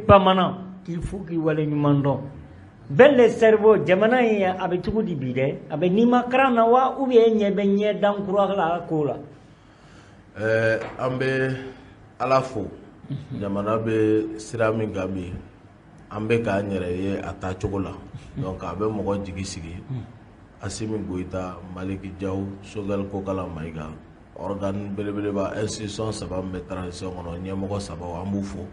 Bamanan k'i fo k'i wale ɲuman dɔn. Ben le cerveau, jamana in a bɛ cogo di bi dɛ? A bɛ nimakaran na wa, ou bien e ɲɛ bɛ ɲɛ dan kura la ko la? An bɛ Ala fo. Jamana bɛ sira min kan bi, an bɛ k'an yɛrɛ ye a taacogo la. Donc a bɛ mɔgɔ jigi sigi. Assimi Goïta, Malick Diaw, Choguel Kokalla Maïga, organe belebeleba, institution saba min bɛ transition kɔnɔ, ɲɛmɔgɔ saba, an b'u fo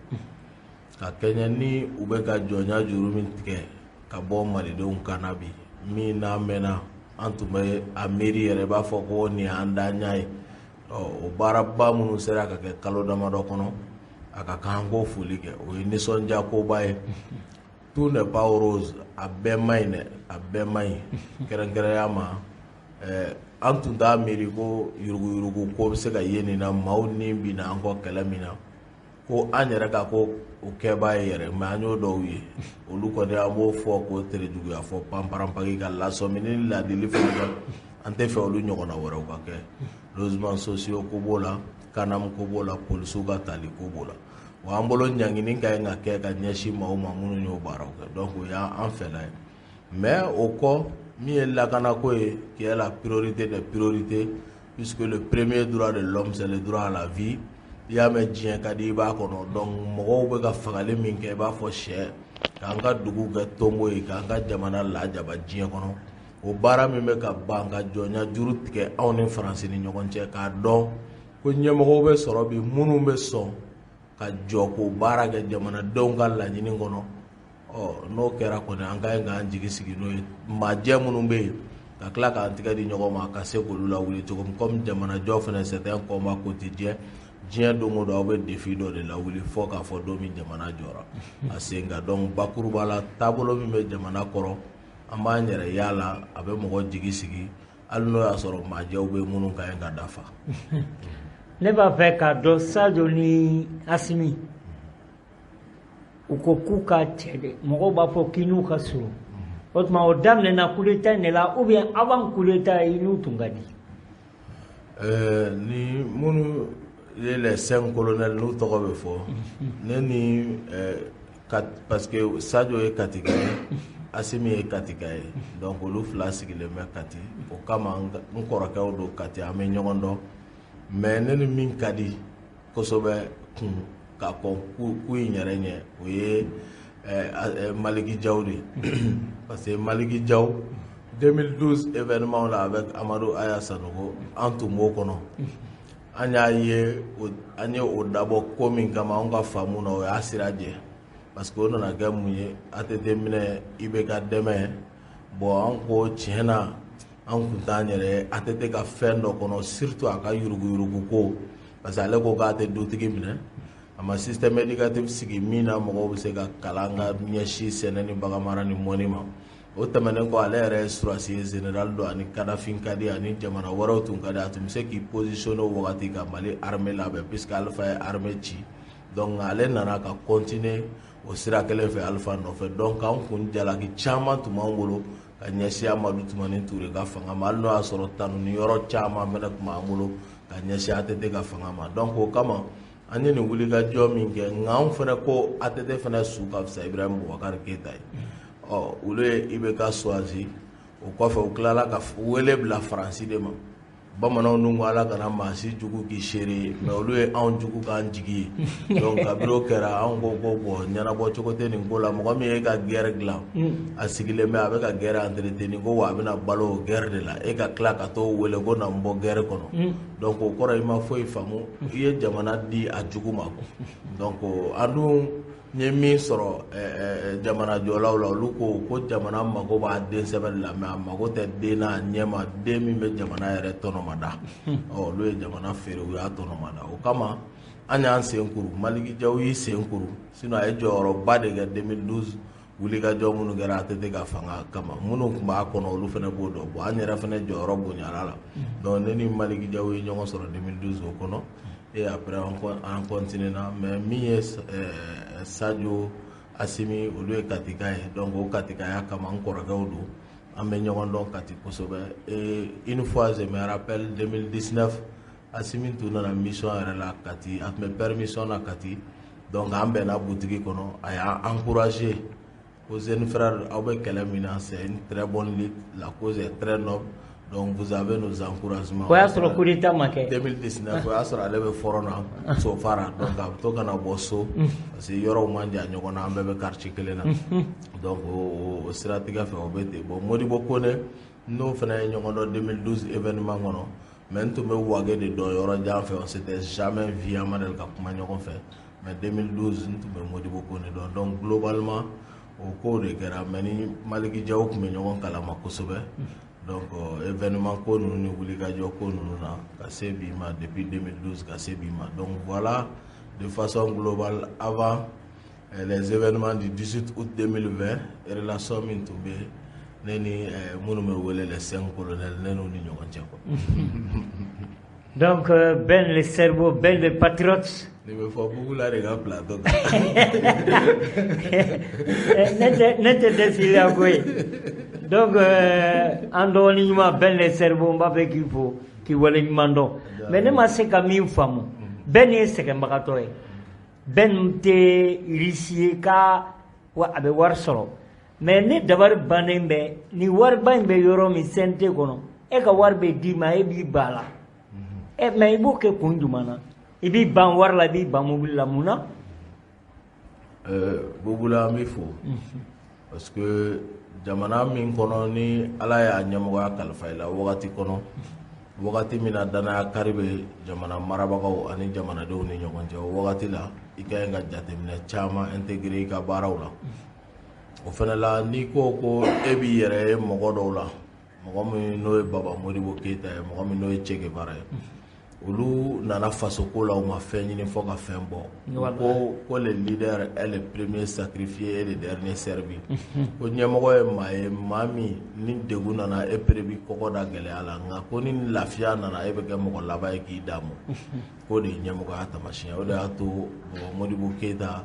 ka kɛɲɛ ni u bɛ ka jɔnya juru min tigɛ ka bɔ malidenw kan na bi. Min n'a mɛnna, an tun bɛ a miiri yɛrɛ, i b'a fɔ ko nin y'an da ɲa ye. Ɔ, o baaraba minnu sera ka kɛ kalo damadɔ kɔnɔ, a ka kan an k'o foli kɛ. O ye nisɔndiya koba ye. Tout n'est pas rose, a bɛɛ man ɲi dɛ, a bɛɛ man ɲi. Kɛrɛnkɛrɛnya ma, an tun t'a miiri ko yuruguyurugu ko bɛ se ka ye nin na. Maaw ni binna an kɔ kɛlɛ min na, ko an yɛrɛ ka ko o kɛbaa ye yɛrɛ, mais an y'o dɔw ye. Olu kɔni, an b'o fɔ k'o tere juguya fɔ panparanpaki ka lasɔmini ni ladili fana kɛ. An tɛ fɛ olu ɲɔgɔnna wɛrɛw ka kɛ. Logements sociaux ko b'o la, CANAM ko b'o la, polisiw ka tali ko b'o la. Wa an bolo, ɲangini ka ɲi ka kɛ ka ɲɛsin maaw ma minnu y'o baaraw kɛ. Donc o y'an fɛla ye. Mais o kɔ, min ye lakanako ye, qui est la priorité des priorités, puisque le premier droit de l'homme, c'est le droit à la vie. I y'a mɛn, diɲɛ ka di, i b'a kɔnɔ. Donc mɔgɔw bɛ ka fagali min kɛ, i b'a fɔ sɛ, k'an ka dugu kɛ tonbo ye, k'an ka jamana lajaba diɲɛ kɔnɔ, o baara min bɛ ka ban ka jɔnya juru tigɛ anw ni Faransi ni ɲɔgɔn cɛ, k'a dɔn ko ɲɛmɔgɔw bɛ sɔrɔ bi minnu bɛ sɔn ka jɔ k'o baara kɛ jamanadenw ka laɲini kɔnɔ. Ɔ, n'o kɛra kɔni, an ka ɲi k'an jigi sigi n'o ye. Maajɛ minnu bɛ yen ka tila k'an tigɛ di ɲɔgɔn ma ka se k'olu lawuli cogo min, comme jamanajɔ fana, c'est un combat quotidien. Diɲɛ don o don, aw bɛ défi dɔ de lawuli fɔ k'a fɔ don min jamana jɔra a sen kan. Donc bakuruba la, taabolo min bɛ jamana kɔrɔ, an b'an yɛrɛ yala, a bɛ mɔgɔ jigi sigi, hali n'o y'a sɔrɔ maajɛw bɛ minnu ka ɲi ka dafa. Ne b'a fɛ k'a dɔn, Sadio ni Assimi, u ko k'u ka cɛ de, mɔgɔw b'a fɔ k'i n'u ka surun. O tuma, o daminɛna coup d'état in de la, ou bien avant coup d'état, i n'u tun ka di? Ni minnu ye les cinq colonels, n'u tɔgɔ bɛ fɔ, ne ni parce que Sadio ye Katika ye, Assimi ye Katika ye, donc olu fila sigilen bɛ Kati. O kama n kɔrɔkɛw don Kati, an bɛ ɲɔgɔn dɔn. Mais ne ni min ka di kosɛbɛ kun ka kɔn ku in yɛrɛ ɲɛ, o ye Malick Diaw de ye, parce que Malick Diaw, 2012 événement la avec Amadou Haya Sanogo, an tun b'o kɔnɔ. An y'a ye, an ye o dabɔ ko min kama, anw ka faamu na, o y'a sira jɛ, parce que o nana kɛ mun ye? ATT minɛ, IBK dɛmɛ. Bon, an ko tiɲɛ na, an kun t'an yɛrɛ ye ATT ka fɛn dɔ kɔnɔ, surtout a ka yuruguyurugu ko, parce que ale ko k'a tɛ dutigi minɛ, a ma système éducatif sigi min na mɔgɔw bɛ se ka kalan ka ɲɛsin sɛnɛ ni baganmara ni mɔni ma. O tɛmɛnen kɔ, ale yɛrɛ ye sɔrɔdasi ye, général don, ani Kadafi ka di, ani jamana wɛrɛw tun ka di. A tun bɛ se k'i positionner o wagati ka Mali armée labɛn, puisque Alpha ye armée ci. Donc ale nana ka continuer o sira kelen fɛ Alpha nɔfɛ. Donc an kun jalaki caman tun b'an bolo ka ɲɛsin Amadu Tumani Ture ka fanga ma, hali n'o y'a sɔrɔ tanuni yɔrɔ caman fana tun b'an bolo ka ɲɛsin ATT ka fanga ma. Donc o kama, an ye nin wulikajɔ min kɛ. Nka anw fana ko ATT fana su ka fisa Ibrahim Boubacar Keïta ye. Ɔ, olu ye IBK choisi. O kɔfɛ, u tilala ka wele bila Faransi de ma. Bamananw dun ko Ala kana maa si jugu k'i seere ye, mais olu ye anw jugu k'an jigi ye. Donc kabini o kɛra, anw ko ko bon, ɲɛnabɔ cogo tɛ nin ko la. Mɔgɔ min ye ka guerre dilan, a sigilen bɛ, a bɛ ka guerre entretenir, ko wa a bɛna balo o guerre de la, e ka tila ka t'o wele ko na n bɔ guerre kɔnɔ, donc o kɔrɔ i ma foyi faamu, i ye jamana di a jugu ma. Donc an dun n ye min sɔrɔ jamana jɔlaw la, olu ko ko jamana mago b'a den sɛbɛn de la, mais a mago tɛ den n'a ɲɛma, den min bɛ jamana yɛrɛ tɔnɔmada. Ɔ, olu ye jamana feere, u y'a tɔnɔmada. O kama, an y'an sen kuru, Malick Diaw y'i sen kuru, sinon a ye jɔyɔrɔba de kɛ 2012 wulikajɔ minnu kɛra ATT ka fanga kama. Minnu tun b'a kɔnɔ, olu fana b'o dɔn. Bon, an yɛrɛ fana jɔyɔrɔ bonyara la. Donc ne ni Malick Diaw ye ɲɔgɔn sɔrɔ 2012 o kɔnɔ, et après an continue na. Mais min ye Sadio, Assimi, olu ye Katika ye. Donc o Katikaya kama, n kɔrɔkɛw don, an bɛ ɲɔgɔn dɔn Kati kosɛbɛ. Et une fois, je me rappelle, 2019, Assimi tun nana mission yɛrɛ la Kati, a tun bɛ permission na Kati. Donc an bɛnna butigi kɔnɔ, a y'an encouragé ko jeune frère, aw bɛ kɛlɛ min na, c'est une très bonne lutte, la cause est très noble, donc vous avez nos encouragements. O y'a sɔrɔ coup d'état ma kɛ. 2019, o y'a sɔrɔ ale bɛ front na Sofara. Donc a bɛ to ka na bɔ so parce que yɔrɔw man jan ɲɔgɔn na, an bɛɛ bɛ quartier kelen na. Donc o siratigɛ fɛ, o bɛ ten. Bon, Modibo Kone, n'o fana ye ɲɔgɔn dɔn 2012 événement kɔnɔ, mais n tun bɛ Wage de dɔn yɔrɔ jan fɛ, on s'était jamais vu, an ma deli ka kuma ɲɔgɔn fɛ, mais 2012 n tun bɛ Modibo Kone dɔn. Donc globalement, o kow de kɛra, mais ni Maliki Jaw tun bɛ ɲɔgɔn kalama kosɛbɛ. Donc événement ko ninnu ni wulikajɔ ko ninnu na ka se bi ma, depuis 2012 ka se bi ma. Donc voilà, de façon globale, avant les événements du 18 août 2020, relation min tun bɛ ne ni minnu bɛ wele les cinq colonels, ne n'u ni ɲɔgɔn cɛ quoi. Donc Ben le cerveau, Ben le patriote. Nin bɛ fɔ Bugula de ka plateau kan. Ne tɛ dɛsɛ i la koyi. Donc an dɔgɔnin ɲuman Ben le cerveau, n b'a fɛ k'i fo k'i waleɲuman dɔn. Mais ne ma se ka min faamu, Ben ye sɛgɛnbagatɔ ye. Ben tɛ riche ye k'a wa a bɛ wari sɔrɔ. Mais ne dabali bannen bɛ, ni wariba in bɛ yɔrɔ min, CNT kɔnɔ, e ka wari bɛ d'i ma, e b'i ban a la. Mais i b'o kɛ kun jumɛn na? I b'i ban wari la, i b'i ban mobili la, mun na? Bubula, an b'i fo parce que jamana min kɔnɔ ni Ala y'a ɲɛmɔgɔya kalifa i la wagati kɔnɔ, wagati min na danaya kari bɛ jamana marabagaw ani jamanadenw ni ɲɔgɔn cɛ, o wagati la i ka ɲi ka jateminɛ caman intégrer i ka baaraw la. O fana la, n'i ko ko e b'i yɛrɛ ye mɔgɔ dɔw la, mɔgɔ min n'o ye Baba Modibo Keyita ye, mɔgɔ min n'o ye Che Guevara ye, olu nana fasoko la, u ma fɛn ɲini fɔ ka fɛn bɔ. Ko le leader est le premier sacrifié et le dernier servi. Ko ɲɛmɔgɔ ye maa ye, maa min ni degun nana, e pere bi kɔkɔ da gɛlɛya la, nka ko ni lafiya nana, e bɛ kɛ mɔgɔ laban ye k'i d'a ma. K'o de ye ɲɛmɔgɔya taamasiyɛn. O de y'a to Baba Modibo Keyita,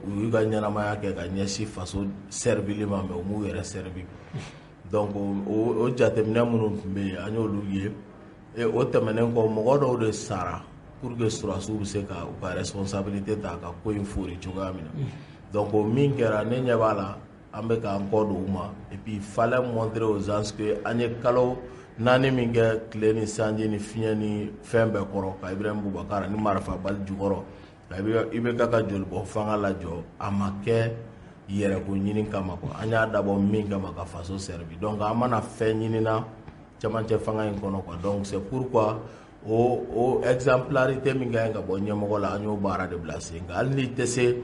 u y'u ka ɲɛnamaya kɛ ka ɲɛsin faso servili ma, mais u m'u yɛrɛ servi. Donc o jateminɛ minnu tun bɛ yen, an y'olu ye. O tɛmɛnen kɔ, mɔgɔ dɔw de sara pour que sɔrɔdasiw bɛ se ka u ka responsabilité ta ka ko in fori cogoya min na. Donc o min kɛra, ne ɲɛ b'a la, an bɛ k'an kɔ don u ma. Et puis il fallait montrer aux gens que an ye kalo 4 min kɛ tile ni sanji ni fiɲɛ ni fɛn bɛɛ kɔrɔ, ka Ibrahim Boubacar ni marifabali jukɔrɔ, ka IBK ka jolibɔ fanga lajɔ, a ma kɛ yɛrɛko ɲini kama quoi. An y'a dabɔ min kama, ka faso servi. Donc an mana fɛn ɲini na cɛmancɛ fanga in kɔnɔ quoi. Donc c'est pourquoi o exemplarité min ka ɲi ka bɔ ɲɛmɔgɔ la, an y'o baara de bila sen kan, hali n'i tɛ se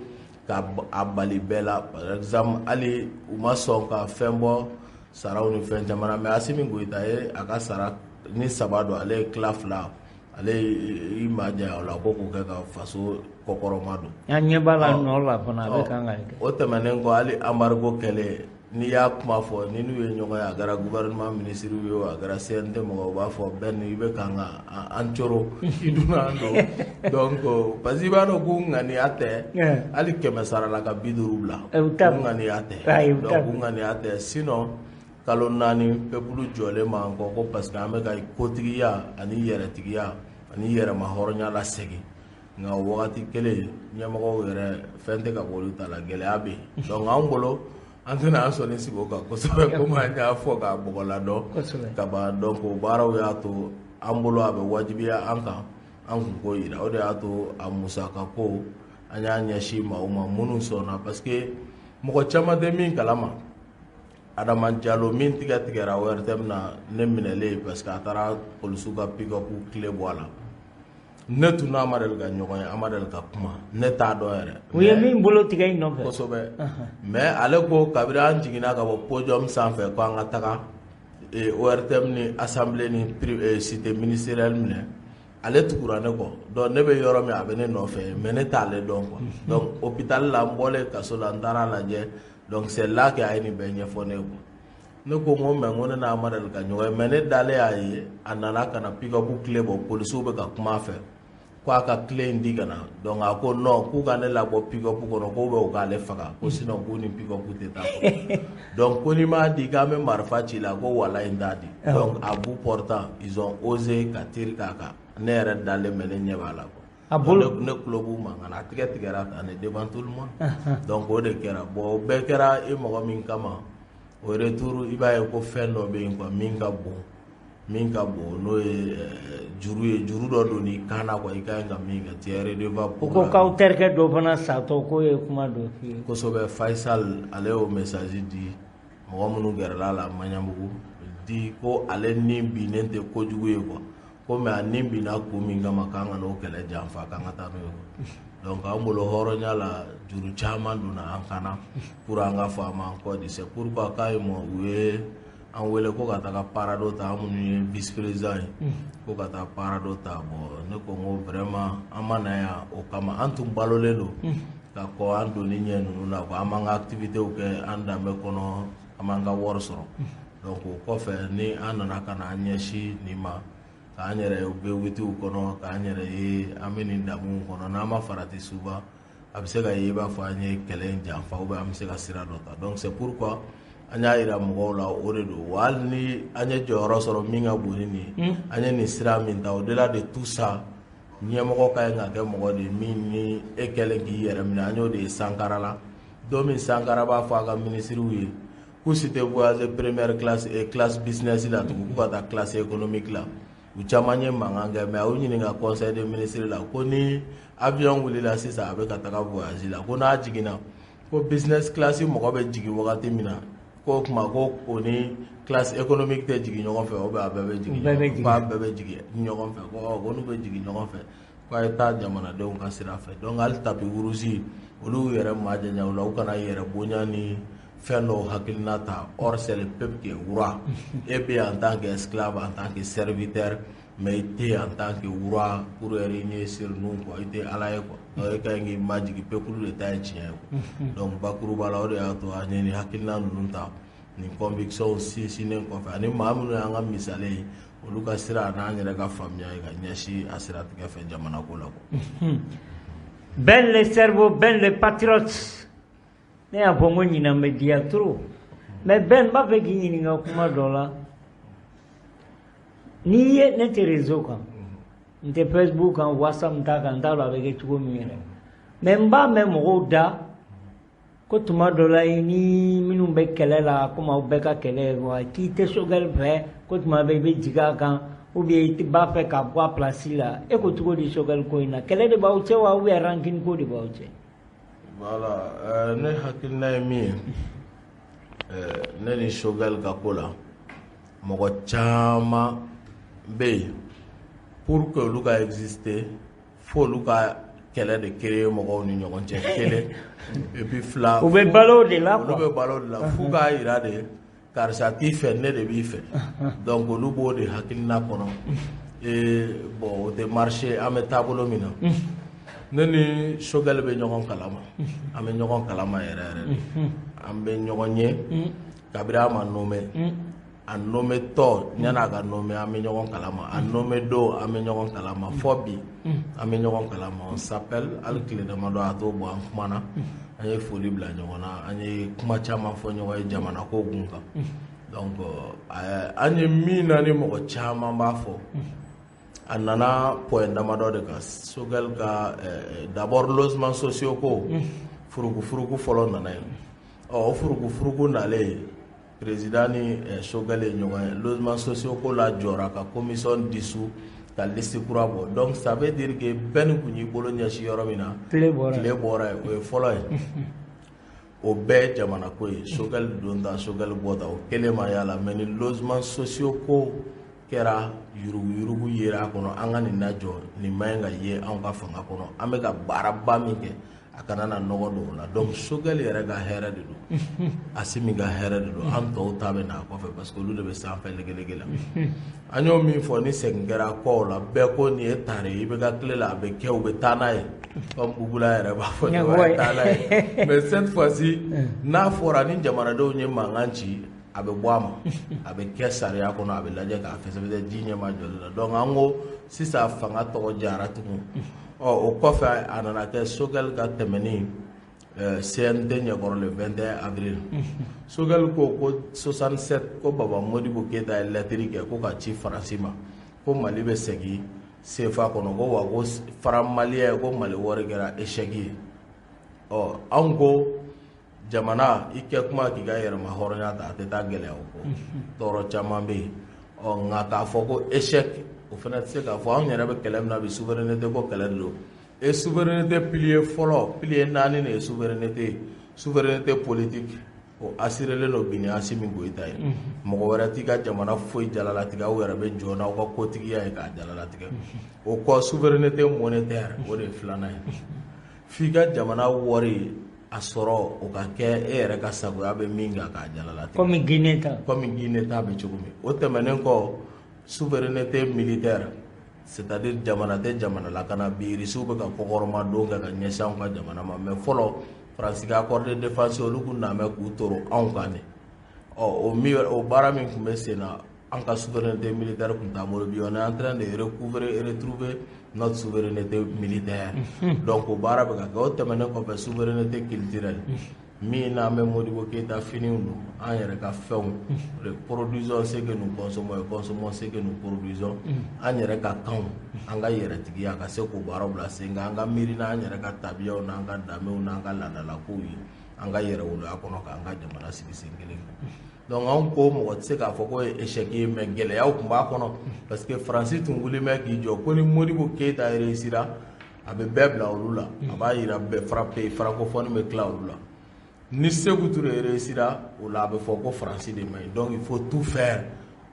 ka a bali bɛɛ la. Par exemple, hali u ma sɔn ka fɛn bɔ saraw ni fɛn caman na, mais Asimi Goyita ye a ka sara ni saba don, ale ye tila fila, ale i maa janya o la ko k'o kɛ ka faso kɔkɔrɔma don. An ɲɛ b'a la nɔ la fana, a bɛ kan ka kɛ. O tɛmɛnen kɔ, hali embargo kɛlen, n'i y'a kuma fɔ ni n'u ye ɲɔgɔn ye, a kɛra gouvernement ministre ye o, a kɛra CNT mɔgɔw, u b'a fɔ bɛɛ ni i bɛ kan ka an coro, i dun an don. Donc parce que i b'a dɔn k'u ŋaniya tɛ hali 100 sara la ka 50 bila, u k'u ŋaniya tɛ. Donc u ŋaniya tɛ, sinon kalo 4 peuple jɔlen b'an kɔ ko parce que an bɛ ka kotigiya ani yɛrɛtigiya ani yɛrɛma hɔrɔnya lasegin. Nka o wagati kelen, ɲɛmɔgɔw yɛrɛ fɛn tɛ ka bɔ olu ta la, gɛlɛya bɛ yen. Donc an bolo, an tɛna an sɔnni sigi o kan kosɛbɛ, komi an y'a fɔ k'a bɔgɔla dɔn ka ban. Donc o baaraw y'a to an bolo, a bɛ wajibiya an kan an kun k'o yira. O de y'a to a musaka ko, an y'a ɲɛsin maaw ma minnu sɔnna, parce que mɔgɔ caman tɛ min kalama, Adama Jalo min tigɛ tigɛra ORTM na, ne minɛlen parce que a taara polisiw ka pick-up clé bɔ a la, ne tun n'a ma deli ka ɲɔgɔn ye, an ma deli ka kuma, ne t'a dɔn yɛrɛ. U ye min bolo tigɛ i nɔfɛ. Kosɛbɛ, mais ale ko kabini an jiginna ka bɔ podium sanfɛ ko an ka taga ORTM ni assemblée ni cité ministérielle minɛ, ale tugura ne kɔ. Donc ne bɛ yɔrɔ min, a bɛ ne nɔfɛ, mais ne t'ale dɔn quoi. Donc hôpital la, n bɔlen kaso la, n taara lajɛ. Donc c'est là que a ye nin bɛɛ ɲɛfɔ ne ye quoi. Ne ko n ko mais n ko ne n'a ma deli ka ɲɔgɔn ye, mais ne dalen y'a ye a nana ka na pick-up clé bɔ, polisiw bɛ ka kuma a fɛ ko a ka clé in di ka na. Donc a ko non, k'u ka ne labɔ pick-up kɔnɔ, k'u bɛ u k'ale faga, ko sinon k'u ni pick-up tɛ taa kɔ. Donc ko n'i m'a di k'an bɛ marifa ci la, ko walayi n t'a di. Donc à bout portant, ils ont osé ka tir k'a kan, ne yɛrɛ dalen bɛ, ne ɲɛ b'a la quoi. A bolo. Ne tulo b'u mankan na, a tigɛ tigɛra tan de devant tout le monde. Donc o de kɛra. Bon, o bɛɛ kɛra e mɔgɔ min kama, o retour, i b'a ye ko fɛn dɔ bɛ yen quoi, min ka bon, n'o ye juru ye, juru dɔ don i kan na quoi, i ka ɲi ka min kɛ, tu es redevable. U ko k'aw terikɛ dɔ fana satɔ k'o ye kuma dɔ f'i ye. Kosɛbɛ, Faisal, ale y'o message di mɔgɔ minnu gɛrɛla la Maɲanbugu di, ko ale ni binnen tɛ kojugu ye quoi, ko mais a ni binna kun min kama, k'an ka n'o kɛlɛ janfa, k'an ka taa n'o ye quoi. Donc an bolo hɔrɔnya la, juru caman donna an kan na pour an ka fɔ an m'an kɔ di. C'est pourquoi k'a ye mɔ u ye an wele ko ka taga para dɔ ta, an minnu ye vice président ye, ko ka taa para dɔ ta. Bon, ne ko n ko vraiment an ma na yan o kama, an tun balolen don ka kɔ an donni ɲɛ ninnu na quoi, an b'an ka activités kɛ an danbe kɔnɔ, an b'an ka wari sɔrɔ. Donc o kɔfɛ ni an nana ka na an ɲɛsin nin ma, k'an yɛrɛ ye V8 kɔnɔ, k'an yɛrɛ ye an bɛ nin damuw kɔnɔ, n'an ma farati, souvent a bɛ se ka ye i b'a fɔ an ye kɛlɛ in janfa ou bien an bɛ se ka sira dɔ ta. Donc c'est pourquoi an y'a yira mɔgɔw la, o de don wa. Hali ni an ye jɔyɔrɔ sɔrɔ min ka bon ni nin ye, an ye nin sira min ta, au delà de tout ça, ɲɛmɔgɔ ka ɲi ka kɛ mɔgɔ de ye min ni e kɛlen k'i yɛrɛ minɛ. An y'o de ye Sankara la. Don min Sankara b'a fɔ a ka minisiriw ye k'u si tɛ voyager première classe et classe business la tugun, k'u ka taa classe économique la, u caman ye mankan kɛ. Mais a y'u ɲininka conseil des ministres la ko ni avion wulila sisan, a bɛ ka taga voyage la, ko n'a jiginna, ko business class mɔgɔ bɛ jigin wagati min na, ko o tuma ko o ni classe économique tɛ jigin ɲɔgɔn fɛ ou bien a bɛɛ bɛ jigin bɛɛ bɛ ɲɔgɔn fɛ? Jigin. Ko a bɛɛ bɛ jigin ɲɔgɔn fɛ. Ko ɔ, ko n'u bɛ jigin ɲɔgɔn fɛ, ko a ye taa jamanadenw ka sira fɛ. Donc hali tapis rouge, olu y'u yɛrɛ majanya o la, u kana yɛrɛ bonya ni fɛn dɔw hakilina ta. Or c'est le peuple qui est roi. E bɛ en tant que esclave, en tant que serviteur, mais i tɛ en tant que roi pour régner sur nous quoi. I tɛ ala ye quoi. Donc e ka ɲi k'i majigin, peuple de ta ye tiɲɛ ye quoi. Donc bakuruba la, o de y'a to an ye nin hakilina ninnu ta, nin conviction sinsinnen kɔfɛ, ani maa minnu y'an ka misali ye, olu ka sira n'an yɛrɛ ka faamuya ye ka ɲɛsin a siratigɛ fɛ jamana ko la quoi. Ben le cerveau, Ben le patriote. Ne y'a fɔ n ko ɲinan bɛ diya trop. Mais Ben, n b'a fɛ k'i ɲininka kuma dɔ la. N'i ye ne tɛ réseau kan, n tɛ Facebook kan, WhatsApp n t'a kan, n t'a dɔn a bɛ kɛ cogo min yɛrɛ. Mais n b'a mɛn mɔgɔw da ko tuma dɔ la, i ni minnu bɛ kɛlɛ la, komi aw bɛɛ ka kɛlɛ ye wa, k'i tɛ Choguel fɛ, ko tuma bɛɛ i bɛ jigin a kan ou bien i b'a fɛ ka bɔ a place la. E ko cogo di Choguel ko in na? Kɛlɛ de b'aw cɛ wa, ou bien rancune ko de b'aw cɛ? Voilà, ne hakilina ye min ye, ne ni Choguel ka ko la, mɔgɔ caman bɛ yen, pour que olu ka exister, fo olu ka kɛlɛ de créer mɔgɔw ni ɲɔgɔn cɛ, kelen, et puis fila, U bɛ balo o de la olu quoi. bɛ balo de la, f'u k'a yira de karisa t'i fɛ, ne de b'i fɛ. Donc olu b'o de hakilina kɔnɔ. Et bon, o tɛ marcher. An bɛ taabolo min na, ne ni Choguel bɛ ɲɔgɔn kalama, an bɛ ɲɔgɔn kalama yɛrɛ yɛrɛ de. An bɛ ɲɔgɔn ye kabini a ma nommé, a nommé tɔ, yan'a ka nommé, an bɛ ɲɔgɔn kalama, a nommé don, an bɛ ɲɔgɔn kalama, fɔ bi an bɛ ɲɔgɔn kalama. On s'appelle, hali tile damadɔ a t'o bɔ, an kumana, an ye foli bila ɲɔgɔn na, an ye kuma caman fɔ ɲɔgɔn ye jamana ko kun kan. Donc an ye min na ni mɔgɔ caman b'a fɔ, a nana point damadɔ de kan. Choguel ka d'abord logement sociaux ko furuku furuku fɔlɔ nana yen. Ɔ, o furuku furuku nalen, président ni Choguel ye ɲɔgɔn ye, logement sociaux ko la jɔra, ka commission dissous, ka liste kura bɔ. Donc ça veut dire que bɛɛ ni kun y'i bolo ɲɛsin yɔrɔ min na, Tile bɔra yen. Tile bɔra yen. O ye fɔlɔ ye. O bɛɛ ye jamana ko ye. Choguel don ta, Choguel bɔ ta, o kelen ma y'a la. Mais ni logement sociaux ko kɛra, yuruguyurugu yera a kɔnɔ, an ka nin lajɔ, nin ma ɲi ka ye anw ka fanga kɔnɔ. An bɛ ka baaraba min kɛ, a kana na nɔgɔ don o la. Donc Choguel yɛrɛ ka hɛrɛ de don, Assimi ka hɛrɛ de don, an tɔw ta bɛ n'a kɔfɛ, parce que olu de bɛ sanfɛ legelege la. An y'o min fɔ, ni segin kɛra kɔw la, bɛɛ ko nin ye tare ye, i bɛ ka tile la, a bɛ kɛ, u bɛ taa n'a ye, comme Bubula yɛrɛ b'a fɔ ten, u bɛ taa n'a ye. Mais cette fois-ci, n'a fɔra ni jamanadenw ye mankan ci, a bɛ bɔ a ma, a bɛ kɛ sariya kɔnɔ, a bɛ lajɛ k'a fɛsɛfɛsɛ, ji ɲɛma jɔli la. Donc an ko sisan fanga tɔgɔ jara tugun. Ɔ, o kɔfɛ, a nana kɛ Choguel ka tɛmɛni CNT ɲɛkɔrɔ le 21 avril. Choguel ko ko 67, ko Baba Modibo Keyita ye lettre kɛ ko ka ci Faransi ma ko Mali bɛ segin CFA kɔnɔ, ko wa ko franc malien, ko Mali wari kɛra échec ye. Ɔ, anw ko jamana i kɛ kuma k'i ka yɛrɛma hɔrɔnya ta, a tɛ taa gɛlɛya o kɔ, tɔɔrɔ caman bɛ yen. Ɔ, nka k'a fɔ ko échec, o fana tɛ se k'a fɔ. Anw yɛrɛ bɛ kɛlɛ min na bi, souveraineté ko kɛlɛ de don. Et souveraineté pilier fɔlɔ, pilier naani de ye souveraineté ye. Souveraineté politique, o assurélen don bi ni Assimi Goïta ye. Mɔgɔ wɛrɛ t'i ka jamana foyi jalalatigɛ, aw yɛrɛ bɛ jɔ n'aw ka kotigiya ye k'a jalalatigɛ. O kɔ, souveraineté monétaire, o de ye filanan ye. F'i ka jamana wari a sɔrɔ, o ka kɛ e yɛrɛ ka sagoya bɛ min kan k'a jalalatigɛ. Comme Guinée ta. Comme Guinée ta bɛ cogo min. O tɛmɛnen kɔ, souveraineté militaire, c'est-à-dire jamana tɛ jamana lakana. Bi Irisiw bɛ ka kɔkɔrɔma don kɛ ka ɲɛsin anw ka jamana ma, mais fɔlɔ Faransi ka accord de défense, olu kun nan bɛ k'u toro anw kan de. Ɔ, o min, o baara min tun bɛ sen na, an ka souveraineté militaire tun t'an bolo. Bi, on est en train de recouvrer et retrouver notre souveraineté militaire, donc o baara bɛ ka kɛ. O tɛmɛnen kɔfɛ, souveraineté culturelle, min n'an bɛ Modibo Keyita finiw don, an yɛrɛ ka fɛnw, produisons ce que nous consommons et consommons ce que nous produisons, an yɛrɛ ka kanw, an ka yɛrɛtigiya, ka se k'o baaraw bila sen kan, an ka miiri n'an yɛrɛ ka tabiyaw n'an ka danbew n'an ka laadalakow ye, an ka yɛrɛwoloya kɔnɔ, k'an ka jamana sigi sen kelen kan. Donc anw ko mɔgɔ tɛ se k'a fɔ k'o ye échec ye, mais gɛlɛyaw tun b'a kɔnɔ, parce que Faransi tun wulilen bɛ k'i jɔ ko ni Modibo Keyita réussira, a bɛ bɛɛ bila olu la, a b'a yira bɛɛ fra pays francophone bɛ tila olu la. Ni Sékou Touré réussira o la, a bɛ fɔ ko Faransi de ma ɲi. Donc il faut tout faire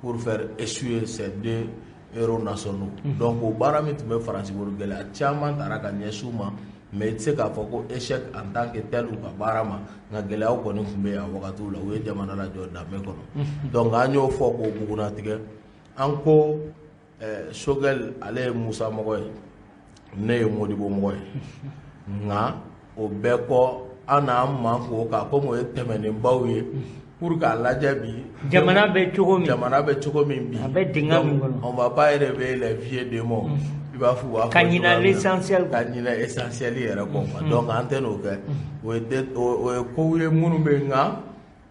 pour faire échouer ces deux héros nationaux. Donc o baara min tun bɛ Faransi bolo, gɛlɛya caman taara ka ɲɛsin u ma, mais i tɛ se k'a fɔ ko échec en tant que tel u ka baara ma, nka gɛlɛyaw kɔni tun bɛ yen a wagatiw la. U ye jamana lajɔ danbe kɔnɔ. Donc an y'o fɔ k'o bugunnatigɛ. An ko Choguel, ale ye Musa mɔgɔ ye, ne ye Modibo mɔgɔ ye, nka o bɛɛ kɔ, an n'an man k'o kan komi o ye tɛmɛnenbaw ye pour k'a lajɛ bi. Jamana bɛ cogo min. Jamana bɛ cogo min bi. A bɛ dingɛ min kɔnɔ. On va pas réveiller les vieux démons, i b'a fɔ u b'a fɔ Ka ɲinɛ cogoya min na. l'essentiel kɔ. Ka ɲinɛ essentiel yɛrɛ kɔ quoi. Donc an tɛ n'o kɛ. O ye o ye kow ye minnu bɛ yen, nka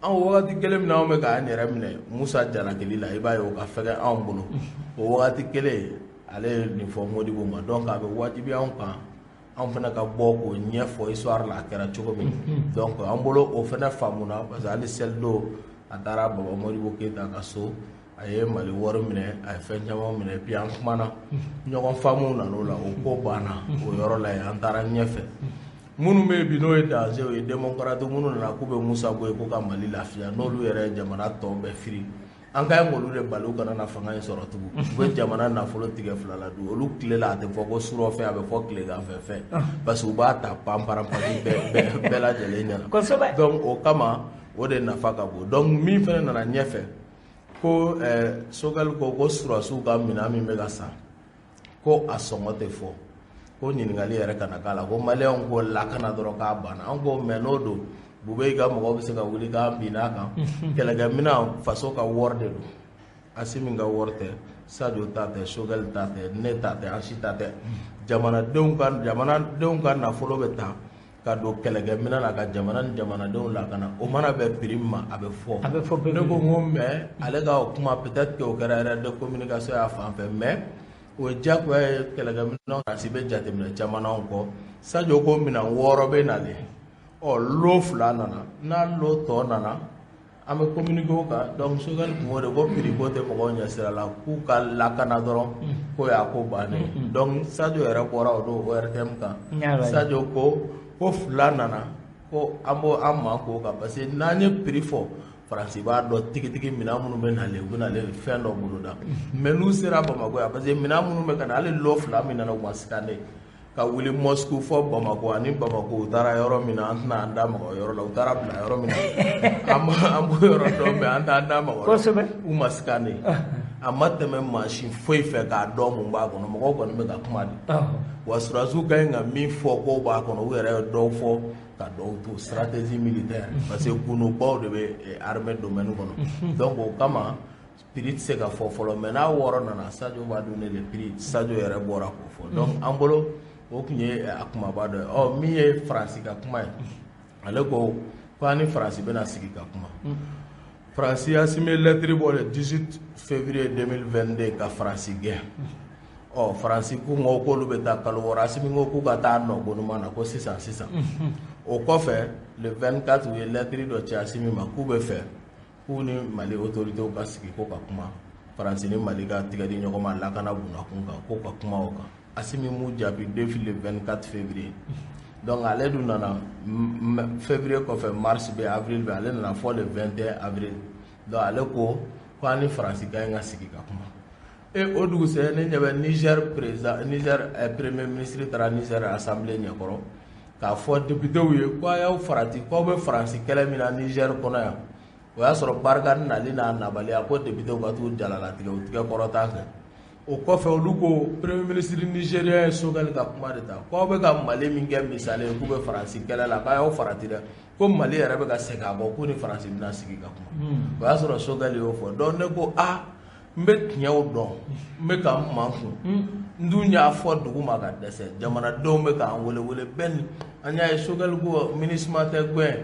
an wagati kelen min na anw bɛ k'an yɛrɛ minɛ Musa jalakili la, i b'a ye o ka fɛgɛn anw bolo. O wagati kelen, ale ye nin fɔ Modibo ma, donc a bɛ wajibiya anw kan, anw fana ka bɔ k'o ɲɛfɔ histoire la, a kɛra cogo min. Donc an bolo o fana faamuna, parce que hali selidon a taara Baba Modibo Keyita ka so, a ye Mali wari minɛ, a ye fɛn caman minɛ, puis an kumana, ɲɔgɔn faamuw nan'o la, o ko banna o yɔrɔ la yen. An taara ɲɛfɛ. Minnu bɛ yen bi, n'o ye danger, o ye démocrate minnu nana k'u bɛ Musa bɔ yen ko ka Mali lafiya, n'olu yɛrɛ ye jamana tɔ bɛɛ firi, an ka ɲi k'olu de bali u kana na fanga in sɔrɔ tugun. U bɛ jamana nafolo tigɛ fila la dun. Olu tile la, a tɛ fɔ ko surɔfɛn, a bɛ fɔ tileganfɛ fɛn, parce que u b'a ta panparanpasi bɛɛ bɛɛ lajɛlen ɲɛna. Donc o kama, o de nafa ka bon. Donc min fana nana ɲɛfɛ, ko Choguel ko ko surasiw ka minɛn min bɛ ka san, ko a sɔngɔ tɛ fɔ, ko ɲininkali yɛrɛ kana k'a la, ko maliyɛnw ko lakana dɔrɔn k'a banna. An ko mais n'o don, Bube ka mɔgɔw bɛ se ka wuli k'an bin n'a kan. Kɛlɛkɛminɛn, faso ka wari de don, Asimi ka wari tɛ, Sadio ta tɛ, Choguel ta tɛ, ne ta tɛ, an si ta tɛ. Jamanadenw ka nafolo bɛ ta ka don kɛlɛkɛminɛn na ka jamana ni jamanadenw lakana. O mana bɛn prix min ma, a bɛ fɔ. A bɛ fɔ bɛɛ. Ne ko n ko mais ale ka o kuma, peut-être que o kɛra erreur de communication y'a fan fɛ, mais o ye diyagoya ye. Kɛlɛkɛminɛnw, Faransi bɛ jateminɛ caman na anw kɔ. Sadio ko minɛn 6 bɛ nalen, ɔ, lot 2 nana, n'a lot tɔ nana, an bɛ communiquer o kan. Donc Choguel tun b'o de ko prix ko tɛ mɔgɔw ɲɛ sira la, k'u ka lakana dɔrɔn, k'o y'a ko bannen ye. Donc Sadio yɛrɛ bɔra o don ORTM kan. N y'a lajɛ. Sadio ko 2 nana, ko an b'o an man k'o kan, parce que n'an ye prix fɔ, Faransi b'a dɔn tigitigi minɛn minnu bɛ nalen, u bɛ nalen fɛn dɔ boloda. Mais n'u sera Bamakɔ yan, parce que minɛn minnu bɛ ka na, hali lot 2 min nana, u ma scanner ka wuli Moscou fɔ Bamakɔ ani Bamakɔ u taara yɔrɔ min na, an tɛna an da maga o yɔrɔ la. U taara bila yɔrɔ min na, an b'o yɔrɔ dɔn, mais an t'an da maga o la. U ma scanner, a ma tɛmɛ mansin foyi fɛ k'a dɔn mun b'a kɔnɔ. Mɔgɔw kɔni bɛ ka kuma de. Wa surasiw ka ɲi ka min fɔ k'o b'a kɔnɔ, u yɛrɛ ye dɔw fɔ ka dɔw to stratégie militaire, parce que gundobaw de bɛ armée domaine kɔnɔ. Donc o kama, prix tɛ se ka fɔ fɔlɔ, mais n'a 6 nana, Sadio b'a donner le prix. Sadio yɛrɛ bɔra k'o fɔ. Donc an bolo, o tun ye a kumaba dɔ ye. Ɔ, min ye Faransi ka kuma ye, ale ko ko an ni Faransi bɛna sigi ka kuma. Faransi, Asimi ye lettre bɔ le 18 février 2022 ka Faransi gɛn. Ɔ, Faransi ko k'olu bɛ taa kalo 6. Asimi ko k'u ka taa nɔ ko ɲuman na, ko sisan sisan. O kɔfɛ, le 24, u ye lettre dɔ ci Asimi ma k'u bɛ fɛ k'u ni Mali autorités ka sigi ko ka kuma, Faransi ni Mali ka tigɛ di ɲɔgɔn ma lakana bunakun kan, ko ka kuma o kan. Asimi m'u jaabi depuis le 24 février. Donc ale dun nana février kɔfɛ, mars bɛ, avril bɛ, ale nana fɔ le 21 avril. Donc ale ko ko an ni Faransi ka ɲi ka sigi ka kuma. E, o dugusɛjɛ, ne ɲɛ bɛ Niger président, Niger premier ministre taara Niger assemblée ɲɛkɔrɔ k'a fɔ députéw ye ko a y'aw farati, k'aw bɛ Faransi kɛlɛ min na Niger kɔnɔ yan. O y'a sɔrɔ Barkhane nali n'a nabaliya, ko députéw ka t'u jalalatigɛ, u tigɛ kɔrɔta kɛ. O kɔfɛ, olu ko, premier ministre nigérien ye Choguel ka kuma de ta, k'aw bɛ ka Mali min kɛ misali ye k'u bɛ Faransi kɛlɛ la, k'a y'aw farati dɛ, ko Mali yɛrɛ bɛ ka segin a kɔ k'u ni Faransi bɛna sigi ka kuma. O y'a sɔrɔ Choguel y'o fɔ. Donc ne ko, a n bɛ tiɲɛw dɔn, n bɛ ka n makun, n dun y'a fɔ dugu ma ka dɛsɛ, jamanadenw bɛ k'an wele wele bɛɛ ni an y'a ye. Choguel ko MINUSMA tɛ gɛn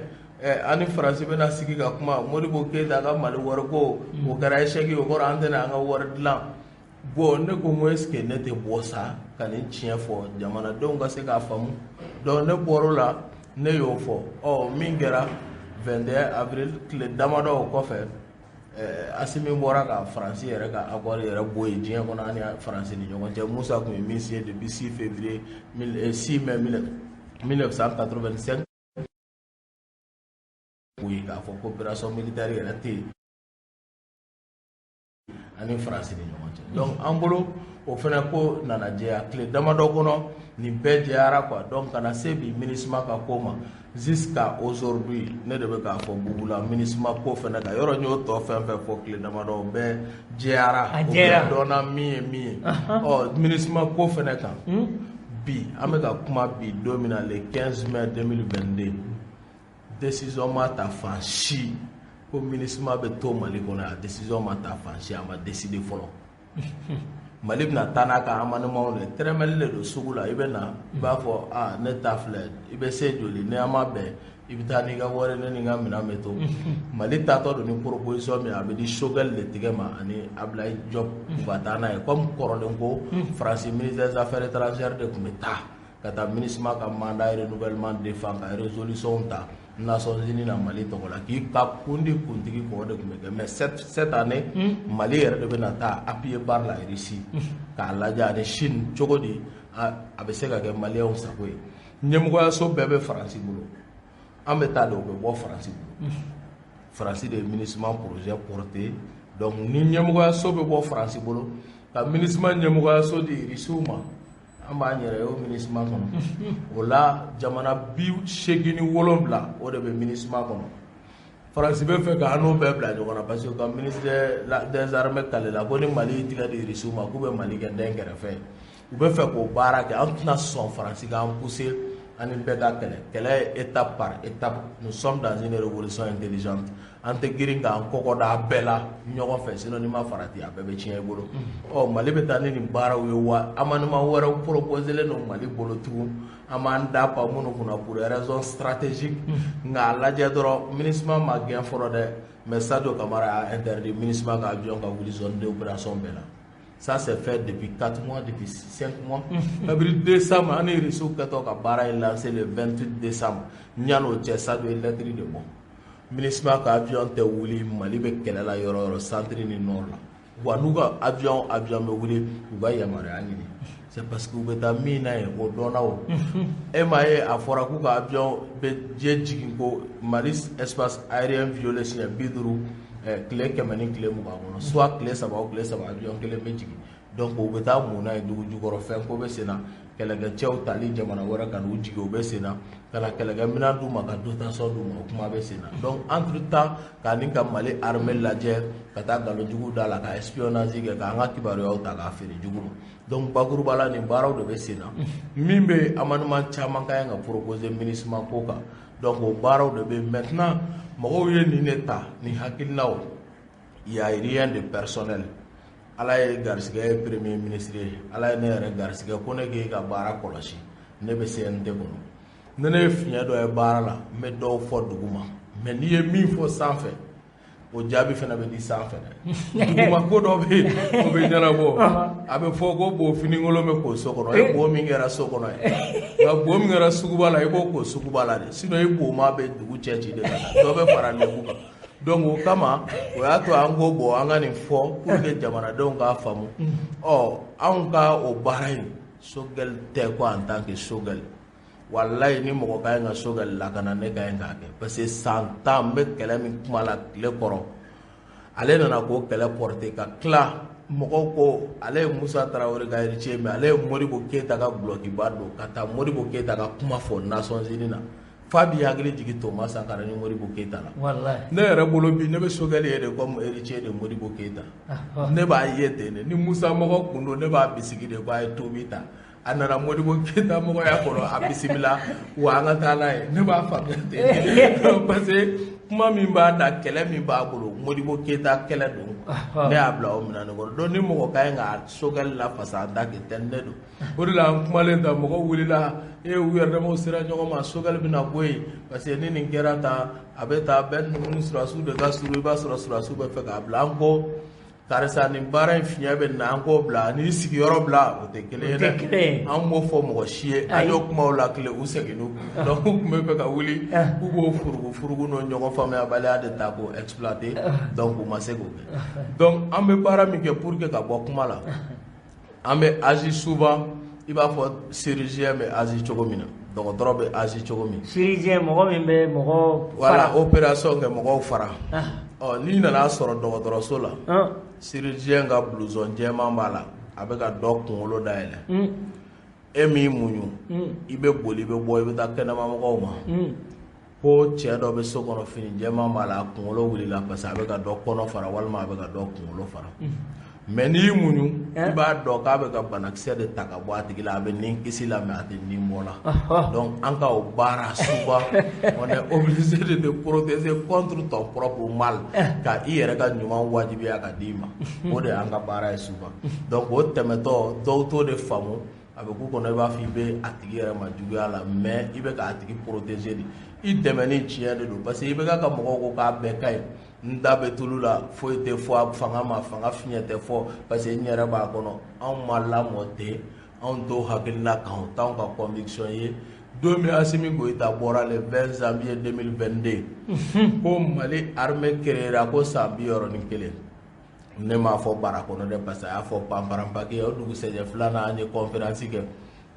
ɛ, an ni Faransi bɛna sigi ka kuma. Modibo Keyita ka Mali wariko, o kɛra échec ye, o kɔrɔ an tɛna an ka wari dilan. Bon, ne ko n ko est ce que ne tɛ bɔ sa ka nin tiɲɛ fɔ jamanadenw ka se k'a faamu? Donc ne bɔr'o la, ne y'o fɔ. Ɔ, min kɛra 21 avril, tile damadɔ o kɔfɛ, Asimi bɔra ka Faransi yɛrɛ ka accord yɛrɛ bɔ yen diɲɛ kɔnɔ, an ni Faransi ni ɲɔgɔn cɛ. Musa tun ye min signé depuis 6 février, 6 mai 1985, o ye k'a fɔ coopération militaire yɛrɛ tɛ yen ani Faransi ni ɲɔgɔn cɛ. Donc an bolo, o fana ko nana jɛya tile damadɔ kɔnɔ, nin bɛɛ jɛyara quoi. Donc ka na se bi MINUSMA ka ko ma, jusqu'à aujourd'hui, ne de bɛ k'a fɔ Bubula, MINUSMA ko fana ka yɔrɔ n y'o tɔ fɛn fɛn fɔ tile damadɔ, o bɛɛ jɛyara. A O bɛɛ jɛra. dɔnna min ye min ye. Ɔ, MINUSMA ko fana kan bi, an bɛ ka kuma bi don min na, le 15 mai 2022, décision ma ta fan si ko MINUSMA bɛ to Mali kɔnɔ. A décision ma ta fan si, a ma décider fɔlɔ. Mali bɛna taa n'a ka amendement de tɛrɛmɛli de don sugu la. I bɛ na, i b'a fɔ a ne ta filɛ, i bɛ se joli? Ni an ma bɛn, i bɛ taa n'i ka wari, ne ni n ka minɛn bɛ to. Mali taatɔ don ni proposition min ye, a bɛ di Choguel de tigɛ ma ani Ablaye Diop, u ka taa n'a ye. Comme kɔrɔlen ko Faransi ministre des affaires étrangères de tun bɛ taa ka taa MINUSMA ka mandat renouvellement défend, ka résolution ta Nations Unies na Mali tɔgɔ la, k'i ka kun di kuntigi kɔ, o de tun bɛ kɛ. Mais cette année, Mali yɛrɛ de bɛna taa appuyer par la Russie k'a lajɛ ani Chine cogo di a bɛ se ka kɛ maliyɛnw sago ye. Ɲɛmɔgɔyaso bɛɛ bɛ Faransi bolo, an bɛ taa de, o bɛ bɔ Faransi bolo. Faransi de ye MINUSMA projet porté. Donc ni ɲɛmɔgɔyaso bɛ bɔ Faransi bolo ka MINUSMA ɲɛmɔgɔyaso di Irisiw ma, an b'an yɛrɛ ye o MINUSMA kɔnɔ. O la, jamana 87, o de bɛ MINUSMA kɔnɔ. Faransi bɛ fɛ k'an n'o bɛɛ bila ɲɔgɔn na, parce que ka ministre des armées kale la ko ni Mali y'i tigɛ di Irisiw ma, k'u bɛ Mali kɛ den kɛrɛfɛ ye. U bɛ fɛ k'o baara kɛ. An tɛna sɔn Faransi k'an pousser an ni bɛɛ ka kɛlɛ. Kɛlɛ ye étape par étape. Nous sommes dans une révolution intelligente. An tɛ girin k'an kɔkɔ da a bɛɛ la ɲɔgɔn fɛ, sinon n'i ma farati, a bɛɛ bɛ tiɲɛ i bolo. Ɔ, Mali bɛ taa ni nin baaraw ye wa, amendement wɛrɛw proposé len don Mali bolo tugun, an b'an da pan minnu kunna pour raison stratégique. Nka a lajɛ dɔrɔn, MINUSMA ma gɛn fɔlɔ dɛ, mais Sadio Camara a interdit MINUSMA ka avion ka wuli zone d'opération bɛɛ la. Ça, c'est fait depuis 4 mois, depuis 5 mois. Kabiri décembre, an ni Irisiw kɛtɔ ka baara in lancé le 28 décembre. Ɲan'o cɛ, Sadio ye lettre de bɔ. MINUSMA ka avion tɛ wuli Mali bɛ kɛlɛ la yɔrɔ o yɔrɔ, centre ni nord la. Wa n'u ka avion bɛ wuli, u ka yamaruya ɲini. C'est parce que u bɛ taa min na yen, o dɔnna o. E m'a ye, a fɔra k'u ka avion bɛ diɲɛ jigin ko Mali espace aérien violé siɲɛ 50 tile 100 ni tile 20 kɔnɔ, soit tile 3 o tile 3, avion kelen bɛ jigin. Donc u bɛ taa mun na yen? Dugu jukɔrɔ fɛn ko bɛ sen na, kɛlɛkɛcɛw tali jamana wɛrɛ ka n'u jigin, o bɛ sen na, ka na kɛlɛkɛminɛn d'u ma, ka dotation d'u ma, o kuma bɛ sen na. Donc entre temps, k'a ni ka Mali armée lajɛ, ka taa nkalonjugu da la, ka espionnage kɛ, k'an ka kibaruyaw ta k'a feere jugu ma. Donc bakuruba la, nin baaraw de bɛ sen na. Min bɛ amendement caman ka ɲi ka proposer MINUSMA ko kan, donc o baaraw de bɛ yen. Maintenant, mɔgɔw ye nin de ta nin hakilinaw, il y a rien de personnel. Ala ye garisɛgɛ ye premier ministre ye, Ala ye ne yɛrɛ garisɛgɛ ko ne k'e ka baara kɔlɔsi. Ne bɛ CNT kɔnɔ, ni ne ye fiɲɛ dɔ ye baara la, n bɛ dɔw fɔ dugu ma. Mais n'i ye min fɔ sanfɛ, O jaabi fana bɛ di sanfɛ dɛ. Duguma ko dɔ bɛ yen, o bɛ ɲɛnabɔ. A bɛ fɔ ko bo finikolon bɛ ko so kɔnɔ. E bo min kɛra so kɔnɔ ye, nka bo min kɛra suguba la, i b'o ko suguba la de, sinon i boma bɛ dugu cɛ ci de ka taa, dɔ bɛ fara lebu kan. Donc o kama, o y'a to an ko bon, an ka nin fɔ pour que jamanadenw k'a faamu. Ɔ, anw ka o baara in, Choguel tɛ ko en tant que Choguel, walayi, ni mɔgɔ ka ɲi ka Choguel lakana, ne ka ɲi k'a kɛ, parce que san 10 n bɛ kɛlɛ min kuma la tile kɔrɔ, ale nana k'o kɛlɛ porter ka tila. Mɔgɔw ko ale ye Musa Tarawele ka héritier, mais ale ye Modibo Keyita ka gulɔkiba don ka taa Modibo Keyita ka kuma fɔ Nations Unies na, f'a b'i hakili jigin Thomas Sankara ni Modibo Keyita la. Ne yɛrɛ bolo bi, ne bɛ Choguel ye de comme héritier de Modibo Keyita. Ne b'a ye ten de. Ni Musa mɔgɔ kun don, ne b'a bisigi de ko a ye tobi ta, a nana Modibo Keyita mɔgɔya kɔnɔ, a bisimila wa, an ka taa n'a ye. Ne b'a faamuya ten, parce que kuma min b'a da, kɛlɛ min b'a bolo, Modibo Keyita kɛlɛ don. Ne y'a bila o minɛn de kɔnɔ. Donc ni mɔgɔ ka ɲi ka Choguel lafasa en tant que tel, ne don. O de la an kumalen ta, mɔgɔw wulila e, u yɛrɛ damaw sera ɲɔgɔn ma, Choguel bɛna bɔ yen, parce que ni nin kɛra tan, a bɛ taa bɛɛ ninnu ni sɔrɔdasiw de ka surun, i b'a sɔrɔ sɔrɔdasiw bɛ fɛ k'a bila. An ko karisa, nin baara in fiɲɛ bɛ na, an k'o bila n'i sigiyɔrɔ bila, o tɛ kelen ye dɛ. An m'o fɔ mɔgɔ si ye, an y'o kumaw la tile, u seginn'u kun. Donc u tun bɛ fɛ ka wuli k'u b'o furugu furugu n'o ɲɔgɔn faamuyabaliya de ta k'o exploiter, donc u ma se k'o kɛ. Donc an bɛ baara min kɛ pour que ka bɔ kuma la, an bɛ agir souvent i b'a fɔ chirurgien bɛ agir cogo min na, dɔgɔtɔrɔ bɛ agir cogo min. Chirurgien, mɔgɔ min bɛ mɔgɔ Voilà, opération kɛ, mɔgɔw fara. Ɔ, n'i nana sɔrɔ dɔgɔtɔrɔso la, chirurgien ka blouson jɛman b'a la, a bɛ ka dɔ kunkolo dayɛlɛ, e m'i muɲu, i bɛ boli, i bɛ bɔ, i bɛ taa kɛnɛma mɔgɔw ma ko cɛ dɔ bɛ so kɔnɔ, fini jɛman b'a la, a kunkolo wulila parce que a bɛ ka dɔ kɔnɔ fara walima a bɛ ka dɔ kunkolo fara. Mais n'i y'i muɲu, i b'a dɔn k'a bɛ ka banakisɛ de ta ka bɔ a tigi la, a bɛ nin kisi la, mais a tɛ nin bɔ la. Donc an ka o baara, souvent on est obligé de te protéger contre ton propre mal, ka i yɛrɛ ka ɲuman wajibiya ka d'i ma. O de y'an ka baara ye souvent. Donc o tɛmɛtɔ, dɔw t'o de faamu, a bɛ k'u kɔnɔ i b'a fɔ i bɛ a tigi yɛrɛ ma juguya la, mais i bɛ k'a tigi protéger de. I dɛmɛni tiɲɛ de don, parce que i bɛ ka mɔgɔw ko k'a bɛɛ ka ɲi, n da bɛ tulu la, foyi tɛ fɔ a fanga ma, fanga fiɲɛ tɛ fɔ, parce que n yɛrɛ b'a kɔnɔ. Anw ma lamɔ ten, anw t'o hakilina kan, o t'anw ka conviction ye. Don min Assimi Goïta bɔra le 20 janvier 2022 ko Mali armée créera ko san 61, ne m'a fɔ bara kɔnɔ dɛ, parce que a y'a fɔ panparanpaki. O dugusɛjɛ filanan, an ye conférence kɛ,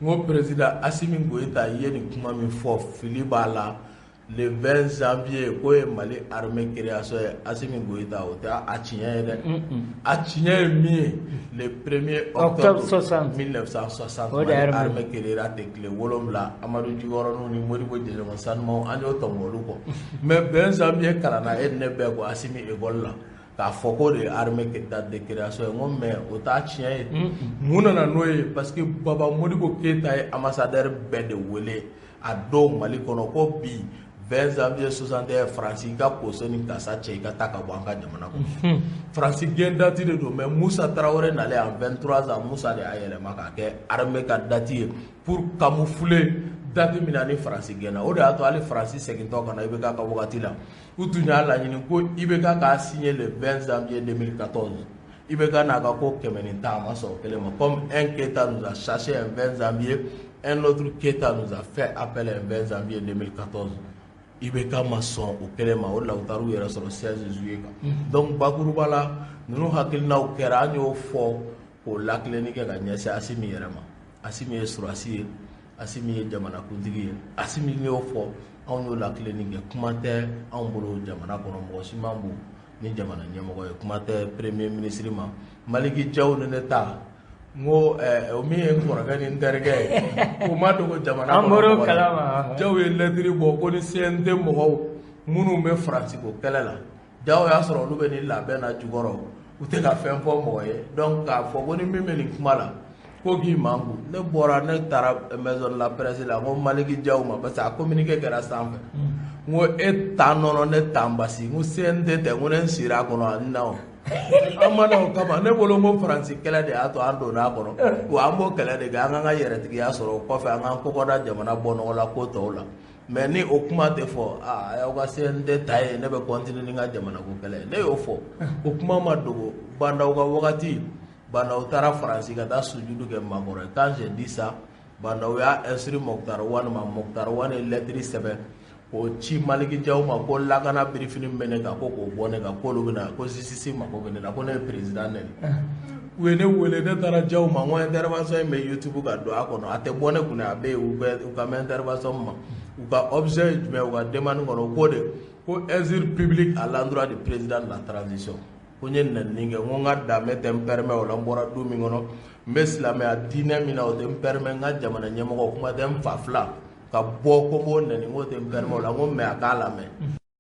n ko président Assimi Goïta ye nin kuma min fɔ, fili b'a la. Le 20 janvier k'o ye Mali armée création ye, Assimi Goïta, o tɛ a tiɲɛ ye dɛ. A tiɲɛ ye min ye, le 1er octobre 1960, Mali armée créera ten, tile 7, Amadu Jikɔrɔniw ni Modibo Jɛɲɔgɔn Sanumaw, an y'o tɔmɔ olu kɔ. Mais 20 janvier kalanna e ni ne bɛɛ ko Assimi école la k'a fɔ k'o de ye armée date de création ye. N ko mais o t'a tiɲɛ ye. Mun nana n'o ye? Parce que Baba Modibo Keyita ye ambassadeur bɛɛ de wele a don Mali kɔnɔ ko bi 20 janvier 61, Faransi ka koso ni kasa cɛ, i ka taa ka bɔ an ka jamana kɔnɔ. Faransi gɛn date de don. Mais Musa Tarawele nalen en 23 ans, Musa de y'a yɛlɛma k'a kɛ armée ka date ye pour camoufler date min na ni Faransi gɛnna. O de y'a to hali Faransi segintɔ ka na IBK ka wagati la, u tun y'a laɲini ko IBK k'a signé le 20 janvier 2014. IBK n'a ka ko 110, a ma sɔn o kelen ma. Comme un Keita nous a chassé un 20 janvier, un autre Keita nous a fait appel un 20 janvier 2014. IBK ma sɔn o kelen ma, o de la u taara u yɛrɛ sɔrɔ 16 juillet kan. Donc bakuruba la, ninnu hakilinaw kɛra, an y'o fɔ k'o lakilenni kɛ ka ɲɛsin Assimi yɛrɛ ma. Assimi ye sɔrɔdasi ye, Assimi ye jamanakuntigi ye. Assimi y'o fɔ, anw y'o lakilenni kɛ. Kuma tɛ anw bolo jamana kɔnɔ, mɔgɔ si man bon ni jamana ɲɛmɔgɔ ye, kuma tɛ premier ministre ma. Maliki Jaw ni ne ta, n ko o min ye n kɔrɔkɛ ni n terikɛ ye, o ma dogo jamana An bɔr'o kalama. Jaw ye lettre bɔ ko ni CNT mɔgɔw minnu bɛ Faransi ko kɛlɛ la, Jaw y'a sɔrɔ olu bɛ nin labɛn na jukɔrɔ, u tɛ ka fɛn fɔ mɔgɔ ye. Donc k'a fɔ ko ni min bɛ nin kuma la ko k'i manku, ne bɔra, ne taara maison de la presse la, n ko Maliki Jaw ma, parce que a communiqué kɛra sanfɛ, n ko e ta nɔnɔ, ne ta basi, n ko CNT tɛ, n ko ne sira a kɔnɔ a na o an ma na o kama. Ne bolo n ko Faransi kɛlɛ de y'a to an donna a kɔnɔ, wa an b'o kɛlɛ de kɛ, an k'an ka yɛrɛtigiya sɔrɔ, o kɔfɛ an k'an kɔkɔ da jamana bɔ nɔgɔ la ko tɔw la. Mais ni o kuma tɛ fɔ, aa, a y'aw ka CNT ta ye, ne bɛ continuer ni n ka jamana ko kɛlɛ ye. Ne y'o fɔ, o kuma ma dogo. Bah N'Daw ka wagati, Bah N'Daw taara Faransi ka taa sujudu kɛ Macron ye. Quand j'ai dit ça, Bah N'Daw y'a instruit Moctar Ouane ma. Moctar Ouane ye lettre sɛbɛn k'o ci Malick Diaw ma ko lakana birifini bɛ ne kan, ko k'o bɔ ne kan, k'olu bɛna ko justice mako bɛ ne la, ko ne ye président nɛni. U ye ne wele, ne taara Diaw ma. N ko intervention in bɛ YouTube ka don a kɔnɔ, a tɛ bɔ ne kunna, a bɛ yen. U bɛ u ka mɛn intervention ma, u ka objet ye jumɛn? U ka demande kɔnɔ, u ko de ko injure publique à l'endroit du président de la transition, ko n ye nɛnini kɛ. N ko n ka danbe tɛ n permet o la. N bɔra du min kɔnɔ, n bɛ silamɛya diinɛ min na, o tɛ n permet n ka jamana ɲɛmɔgɔ, kuma tɛ n fa fila ka bɔ ko n b'o nɛni, n k'o tɛ n permet o la. N ko mais a k'a lamɛn,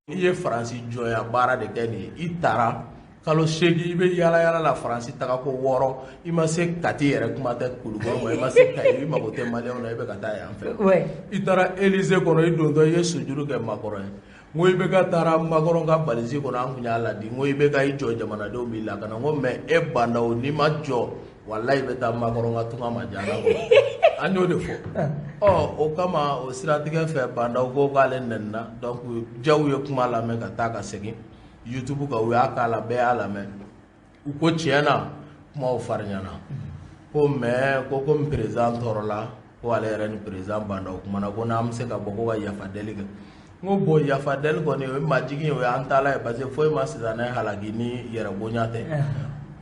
i ye Faransi jɔnya baara de kɛ nin ye. I taara kalo 8, i bɛ yala yala la Faransi taga ko 6, i ma se Kati yɛrɛ, kuma tɛ Kulukɔrɔ ma, i ma se Kayi, i mago tɛ maliyɛnw na, i bɛ ka taa yan fɛ. I taara Élysée kɔnɔ, i dontɔ i ye sujuru kɛ Macron ye. N ko i bɛ ka taara Macron ka valise kɔnɔ, an kun y'a ladi. N ko i bɛ ka i jɔ, jamanadenw b'i lakana. N ko mais e Bah N'Daw, n'i ma jɔ, walayi i bɛ taa Macron ka tunga ma jana kɔnɔ. An y'o de fɔ. Ɔ, o kama, o siratigɛ fɛ, Bah N'Daw ko k'ale nɛnina. Donc Diaw ye kuma lamɛn ka taa ka segin YouTube kan, u y'a k'a la, bɛɛ y'a lamɛn. U ko tiɲɛ na, kumaw farinyana, ko mais ko komi président tɔɔrɔla, ko ale yɛrɛ ni président Bah N'Daw kumana, ko n'an bɛ se ka bɔ ko ka yafa deli kɛ. N ko bon, yafa deli kɔni, o ye majigin ye, o y'an taala ye, parce que foyi ma sitanɛ halaki ni yɛrɛ bonya tɛ.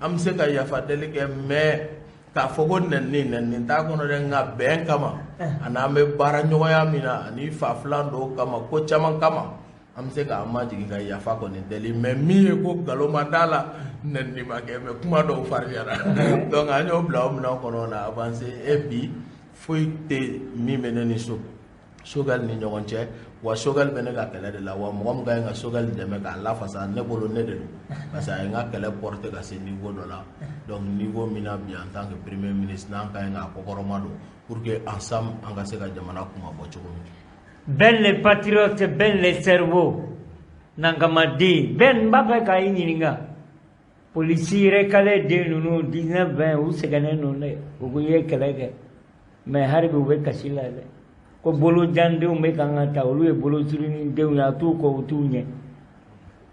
An bɛ se ka yafa deli kɛ, mais k'a fɔ ko nɛnini, nɛnini t'a kɔnɔ dɛ. Nka bɛn kama, ani an bɛ baara ɲɔgɔnya min na, ani fa filan dɔw kama, ko caman kama, an bɛ se k'an majigin ka yafa kɔni deli. Mais min ye ko nkalon ma d'a la, nɛnini ma kɛ, mais kuma dɔw farinyara. Donc an y'o bila o minɛn kɔnɔ, na avancé. Et bi, foyi tɛ min bɛ ne ni so Choguel ni ɲɔgɔn cɛ. Wa Choguel bɛ ne ka kɛlɛ de la. Wa mɔgɔ min ka ɲi ka Choguel dɛmɛ k'a lafasa, ne bolo, ne de don, parce que a ye n ka kɛlɛ porter ka se niveau dɔ la. Donc niveau min na bi, en tant que premier ministre, n'an ka ɲi k'a kɔkɔrɔma don pour que ensemble an ka se ka jamana kuma bɔ cogo min. Ben les patriotes, Ben les cerveaux, Nangamaden, Ben n b'a fɛ k'a ɲininka. Polisi recalé den ninnu 19 20, u sɛgɛnnen don dɛ. U ko i ye kɛlɛ kɛ, mais hali bi u bɛ kasi la dɛ. Ko bolojandenw bɛ kan ka ta, olu ye bolosurunin denw ye, a t'u kɔ, u t'u ɲɛ.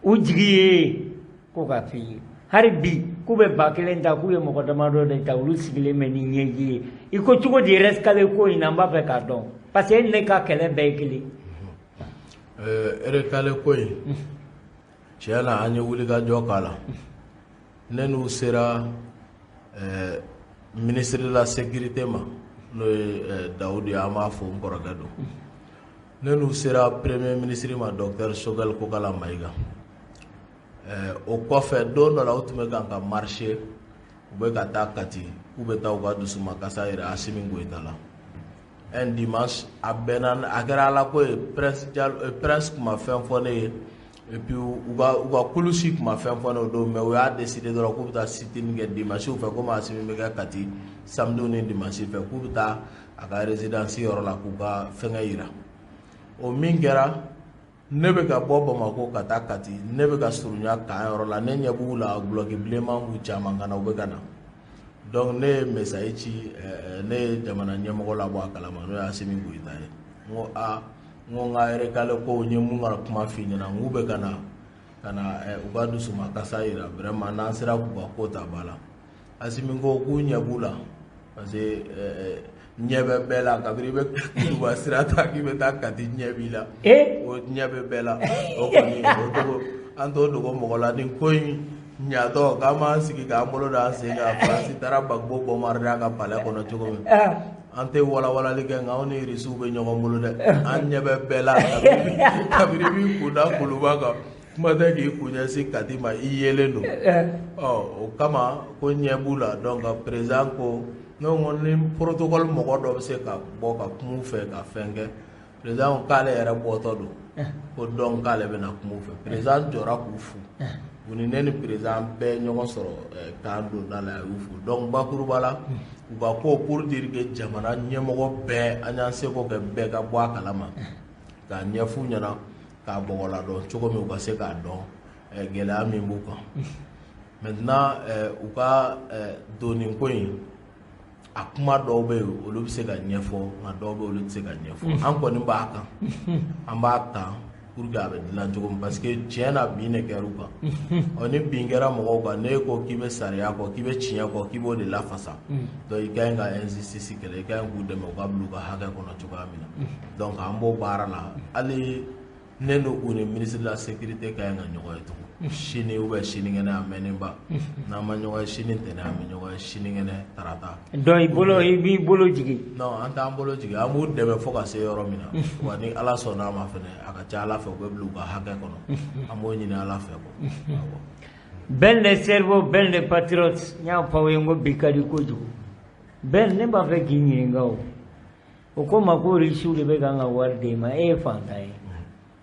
U jigi ye ko ka f'i ye hali bi k'u bɛ 1000 ta, k'u ye mɔgɔ damadɔ de ta, olu sigilen bɛ ni ɲɛji ye. I ko cogo di recalé ko in na? N b'a fɛ k'a dɔn, parce que e ni ne ka kɛlɛ bɛɛ ye kelen. Recalé ko in, tiɲɛ na, an ye wulikajɔ k'a la. Ne n'u sera ministre de la sécurité ma, n'o ye Dawudu ye, an b'a fo, n kɔrɔkɛ don. Ne n'u sera premier ministre ma, docteur Choguel Kokalla Maïga. O kɔfɛ, don dɔ la, u tun bɛ kan ka marcher, u bɛ ka taa Kati, k'u bɛ taa u ka dusumakasa yira Assimi Goïta la. Un dimanche, a bɛnna, a kɛra Ala ko ye, Prince Jalo, Prince tun ma fɛn fɔ ne ye, et puis u ka kulusi tun ma fɛn fɔ ne o don. Mais u y'a décider dɔrɔn k'u bɛ taa sit-in kɛ dimanche fɛ, komi Assimi bɛ kɛ Kati samedi ni dimanche fɛ, k'u bɛ taa a ka résidence yɔrɔ la k'u ka fɛngɛ yira. O min kɛra, ne bɛ ka bɔ Bamakɔ ka taa Kati, ne bɛ ka surunya kan yɔrɔ la, ne ɲɛ b'u la, gulɔki bilenman b'u caman ka na, u bɛ ka na. Donc ne ye message ci, ne ye jamana ɲɛmɔgɔ labɔ a kalama, n'o ye Assimi Goïta ye. N ko a, n ko n ka recalé ko, n ye mun ka kuma f'i ɲɛna, n k'u bɛ ka na u ka dusumakasa yira, vraiment n'an sera k'u ka ko ta ba la. Assimi ko k'u ɲɛ b'u la, parce que ɲɛ bɛ bɛɛ la. Kabini i bɛ Kuluba sira ta k'i bɛ taa Kati, ɲɛ b'i la. O ɲɛ bɛ bɛɛ la. O kɔni, o togo an t'o dogo mɔgɔ la. Nin ko in ɲatɔ k'an b'an sigi k'an bolo da an sen kan, Faransi taara Gbagbo bombarder a ka palais kɔnɔ cogo min, an tɛ walawalali kɛ, nka anw ni Irisiw bɛ ɲɔgɔn bolo dɛ. An ɲɛ bɛ bɛɛ la. Kabini i b'i kun da Kuluba kan, kuma tɛ k'i kun ɲɛsin Kati ma, i yelen don. Ɔ, o kama ko ɲɛ b'u la. Donc président ko, ne ko ni protocole mɔgɔ dɔ bɛ se ka bɔ ka kuma u fɛ ka fɛn kɛ. Président ko k'ale yɛrɛ bɔtɔ don, ko donc k'ale bɛna kuma u fɛ. Président jɔra k'u fo. U ni ne ni président bɛɛ ɲɔgɔn sɔrɔ k'an donda la, a y'u fo. Donc bakuruba la, u ka ko, pour dire que jamana ɲɛmɔgɔ bɛɛ, an y'an seko kɛ bɛɛ ka bɔ a kalama, k'a ɲɛf'u ɲɛna, k'a bɔgɔladɔn cogo min, u ka se k'a dɔn gɛlɛya min b'u kan. Maintenant, u ka doni ko in, A kuma dɔw bɛ yen, olu bɛ se ka ɲɛfɔ, nka dɔw bɛ yen, olu tɛ se ka ɲɛfɔ. An kɔni b'a kan, an b'a kan pour que a bɛ dilan cogo min, parce que tiɲɛ na, bin de kɛra u kan. Ɔ, ni bin kɛra mɔgɔw kan, n'e ko k'i bɛ sariya kɔ, k'i bɛ tiɲɛ kɔ, k'i b'o de lafasa, donc i ka ɲi ka injustice kɛlɛ, i ka ɲi k'u dɛmɛ u ka bila u ka hakɛ kɔnɔ cogoya min na. Donc an b'o baara la. Hali ne ni u ni ministre de la sécurité ka ɲi ka ɲɔgɔn ye tugun sini ou bien sinikɛnɛ, a mɛnnen ba. N'an ma ɲɔgɔn ye sini ntɛnɛn, an bɛ ɲɔgɔn ye sinikɛnɛ tarata. Donc i bolo, i b'i bolo jigin? Non, an t'an bolo jigin. An b'u dɛmɛ fo ka se yɔrɔ min na. Wa ni Ala sɔnna a ma fɛnɛ, a ka ca Ala fɛ, u bɛ bila u ka hakɛ kɔnɔ. An b'o ɲini Ala fɛ quoi. Awɔ. Ben le cerveau, Ben le patriote, n y'a fɔ aw ye n ko bi ka di kojugu. Ben, ne b'a fɛ k'i ɲininka. O ko ma ko Rusiw de bɛ k'an ka wari d'e ma, e ye fantan ye.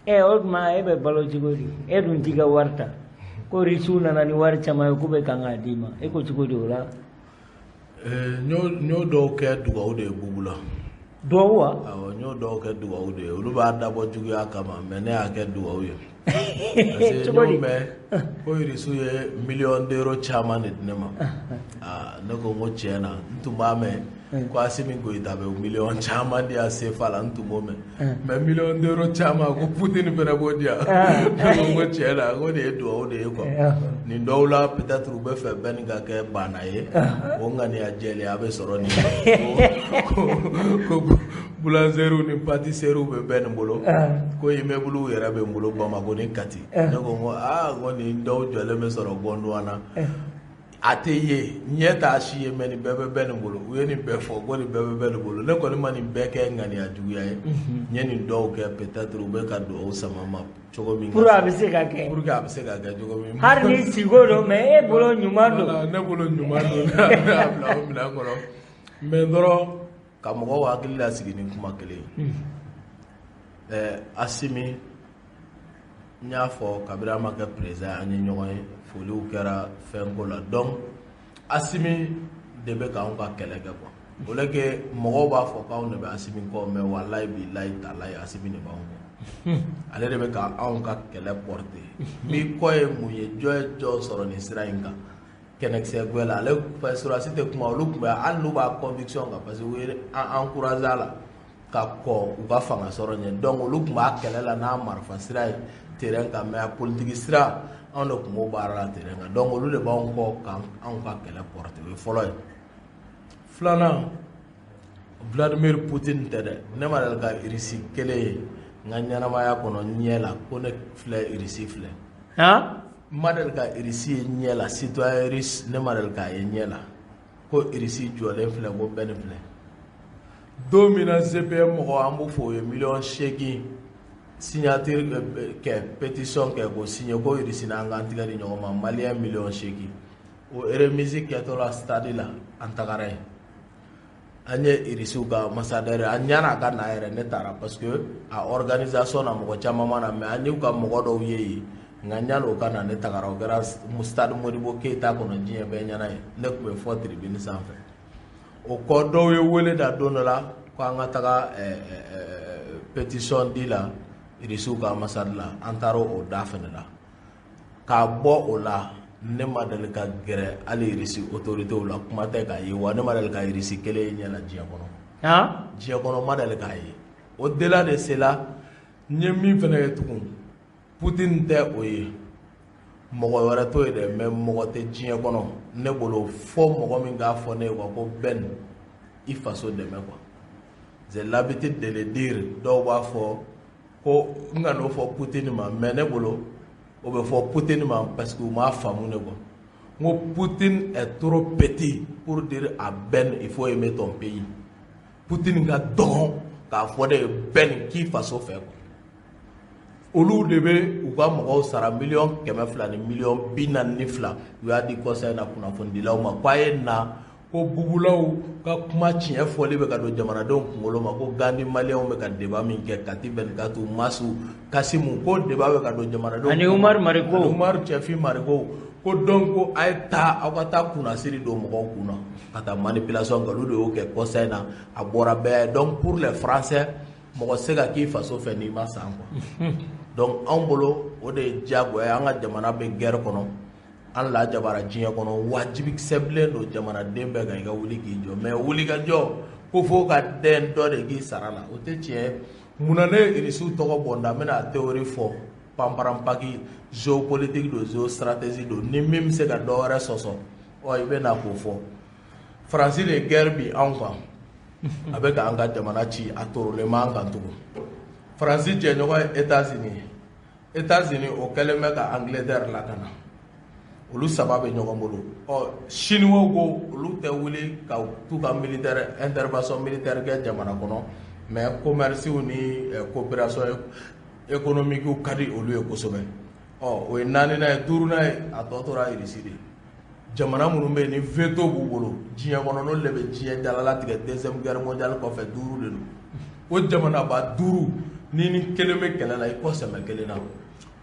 Ɛ, o tuma e bɛ balo cogo di? E dun t'i ka wari ta. Ko Rusiw nana ni wari caman ye k'u bɛ kan k'a d'i ma. E ko cogo di o la? N y'o dɔw kɛ dugawu de ye Bubu la. Duwawu wa? Awɔ, n y'o dɔw kɛ dugawu de ye. Olu b'a dabɔ juguya kama, mais ne y'a kɛ dugawu ye. Parce que n Cogo di? y'o mɛn ko Irisiw ye miliyɔn d'euro caman de di ne ma. Aa, ne ko n ko tiɲɛ na, n tun b'a mɛn ko Asimi Goyita bɛ miliyɔn caman di yan CFA la, n tun b'o mɛn. Mais miliyɔn d'euro caman ko Poutine fana b'o di yan. Ne ko n ko tiɲɛ na, ko nin ye dugawu de ye quoi. Nin dɔw la, peut-être u bɛ fɛ bɛɛ nin ka kɛ baana ye. O ŋaniya jɛlen a bɛ sɔrɔ nin ko boulangerie ni pâtisserie bɛ bɛɛ nin bolo. Ko immeuble yɛrɛ bɛ n bolo Bamakɔ ni Kati. Ne ko n ko aa, n ko nin dɔw jɔlen bɛ sɔrɔ Gondwana. A tɛ ye, ɲɛ t'a si ye, mais nin bɛɛ bɛ bɛɛ nin bolo. U ye nin bɛɛ fɔ ko nin bɛɛ bɛ bɛɛ nin bolo. Ne kɔni ma nin bɛɛ kɛ ŋaniya juguya ye. N ye nin dɔw kɛ, peut-être u bɛ ka dugawu sama ma cogo min. Pour a bɛ se ka kɛ. Pour que a bɛ se ka kɛ cogo min. Hali ni siko don, mais e bolo ɲuman don. Voilà, ne bolo ɲuman don, ne y'a bila o minɛn kɔnɔ. Mais dɔrɔn ka mɔgɔw hakili lasigi ni kuma kelen ye. Asimi, n y'a fɔ kabini an ma kɛ président, an ye ɲɔgɔn ye, foliw kɛra fɛnko la. Donc Asimi de bɛ k'anw ka kɛlɛ kɛ quoi. Au lieu que mɔgɔw b'a fɔ k'anw de bɛ Asimi kɔ, mais walayi bilayi talayi, Asimi de b'anw kɔ. Ale de bɛ ka anw ka kɛlɛ porter. N'i kɔ ye mun ye, jɔn ye jɔn sɔrɔ nin sira in kan? Kɛnɛkisɛ gwɛ la, ale sɔrɔdasi tɛ kuma. Olu tun bɛ, hali n'u b'a conviction kan, parce que u ye an encouragé a la ka kɔ u ka fanga sɔrɔ ɲɛ. Donc olu tun b'a kɛlɛ la n'a marifa sira ye terrain kan, mais a politique sira, anw de tun b'o baara la terrain kan. Donc olu de b'anw kɔ k'anw ka kɛlɛ porter. O ye fɔlɔ ye. Filanan, Vladimir Poutine tɛ dɛ. Ne ma deli ka Irisi kelen ye n ka ɲɛnamaya kɔnɔ ɲɛ la ko ne filɛ, Irisi filɛ. Han? N ma deli ka Irisi ye ɲɛ la, citoyen russe, ne ma deli k'a ye ɲɛ la ko Irisi jɔlen filɛ, ko bɛɛ nin filɛ. Don min na CPM mɔgɔw, an b'o fɔ, o ye 8 million signature kɛ, pétition kɛ k'o signer ko Irisi n'an k'an tigɛ di ɲɔgɔn ma, Malien 8 million, o remise kɛtɔ la stade la, an tagara yen, an ye Irisiw ka ambassadeur, an ɲana a ka na yɛrɛ, ne taara parce que a organisation na mɔgɔ caman ma na, mais an y'u ka mɔgɔ dɔw ye yen. Nka ɲani o ka na, ne tagara. O kɛra stade Modibo Keyita kɔnɔ, diɲɛ bɛɛ ɲɛna ye. Ne tun bɛ fɔ tribune sanfɛ. O kɔ, dɔw ye wele da don dɔ la ko an ka taga pétition di la Irisiw ka ambassade la. An taara o da fɛnɛ la. K'a bɔ o la, ne ma deli ka gɛrɛ hali Irisi autorités la, kuma tɛ k'a ye. Wa ne ma deli ka Irisi kelen ye ɲɛ la diɲɛ kɔnɔ. Diɲɛ kɔnɔ, ma deli k'a ye. Au delà de cela, n ye min fɛnɛ ye tugun, Poutine tɛ o ye, mɔgɔ wɛrɛ t'o ye dɛ, mais mɔgɔ tɛ diɲɛ kɔnɔ ne bolo fo mɔgɔ min k'a fɔ ne ye quoi ko Ben, i faso dɛmɛ quoi. J'ai l'habitude de le dire. Dɔw b'a fɔ ko n ka n'o fɔ Poutine ma, mais ne bolo o bɛ fɔ Poutine ma parce que u m'a faamu ne quoi. N ko Poutine est trop petit pour dire à Ben il faut aimer ton pays. Poutine ka dɔgɔn k'a fɔ de Ben k'i faso fɛ quoi. Olu de bɛ u ka mɔgɔw sara 200 million ni 42 million. U y'a di conseil na kunnafonidilaw ma ko a ye na ko bubulaw ka kuma tiɲɛ fɔli bɛ ka don jamanadenw kunkolo ma, ko Gandi Maliyɛnw bɛ ka débat min kɛ Kati 24 Masu Kasimu, ko débat bɛ ka don jamanadenw Ani Umaru Mariko. Ani Umaru Cɛfin Mariko, ko donc ko a ye taa, aw ka taa kunnasiri don mɔgɔw kun na ka taa manipulation kɛ. Olu de y'o kɛ conseil na, a bɔra bɛɛ. Donc pour les Français, mɔgɔ tɛ se ka k'i faso fɛ n'i ma san quoi. Donc anw bolo, o de ye diyagoya ye. An ka jamana bɛ guerre kɔnɔ. An lajabara diɲɛ kɔnɔ, wajibikisɛ bilen don jamanaden bɛɛ kan i ka wuli k'i jɔ. Mais wuli ka jɔ ko fo ka dɛn dɔ de k'i sara la, o tɛ tiɲɛ ye. Munna ne ye Irisiw tɔgɔ bɔ n da? N bɛna a théorie fɔ panparanpaki, géopolitique don, géostratégie don. Ni min bɛ se ka dɔ wɛrɛ sɔsɔ, ɔ i bɛ na k'o fɔ. Faransi de ye guerre bin anw kan, a bɛ k'an ka jamana ci, a torolen b'an kan tugun. Faransi jɛɲɔgɔn ye États-Unis ye. États-Unis o kɛlen bɛ ka Angleterre lakana, olu saba bɛ ɲɔgɔn bolo. Ɔ Chinois ko olu tɛ wuli ka t'u ka militaire intervention militaire kɛ jamana kɔnɔ, mais commerce ni coopération économique ka di olu ye kosɛbɛ. Ɔ o ye naaninan ye. Duurunan ye, a tɔ tora Irisi de ye. Jamana minnu bɛ yen ni veto b'u bolo diɲɛ kɔnɔ, n'olu de bɛ diɲɛ jalalatigɛ deuxième guerre mondiale kɔfɛ, duuru de don. O jamanaba duuru, ni ni kelen bɛ kɛlɛ la, i kɔ sɛmɛ kelen na.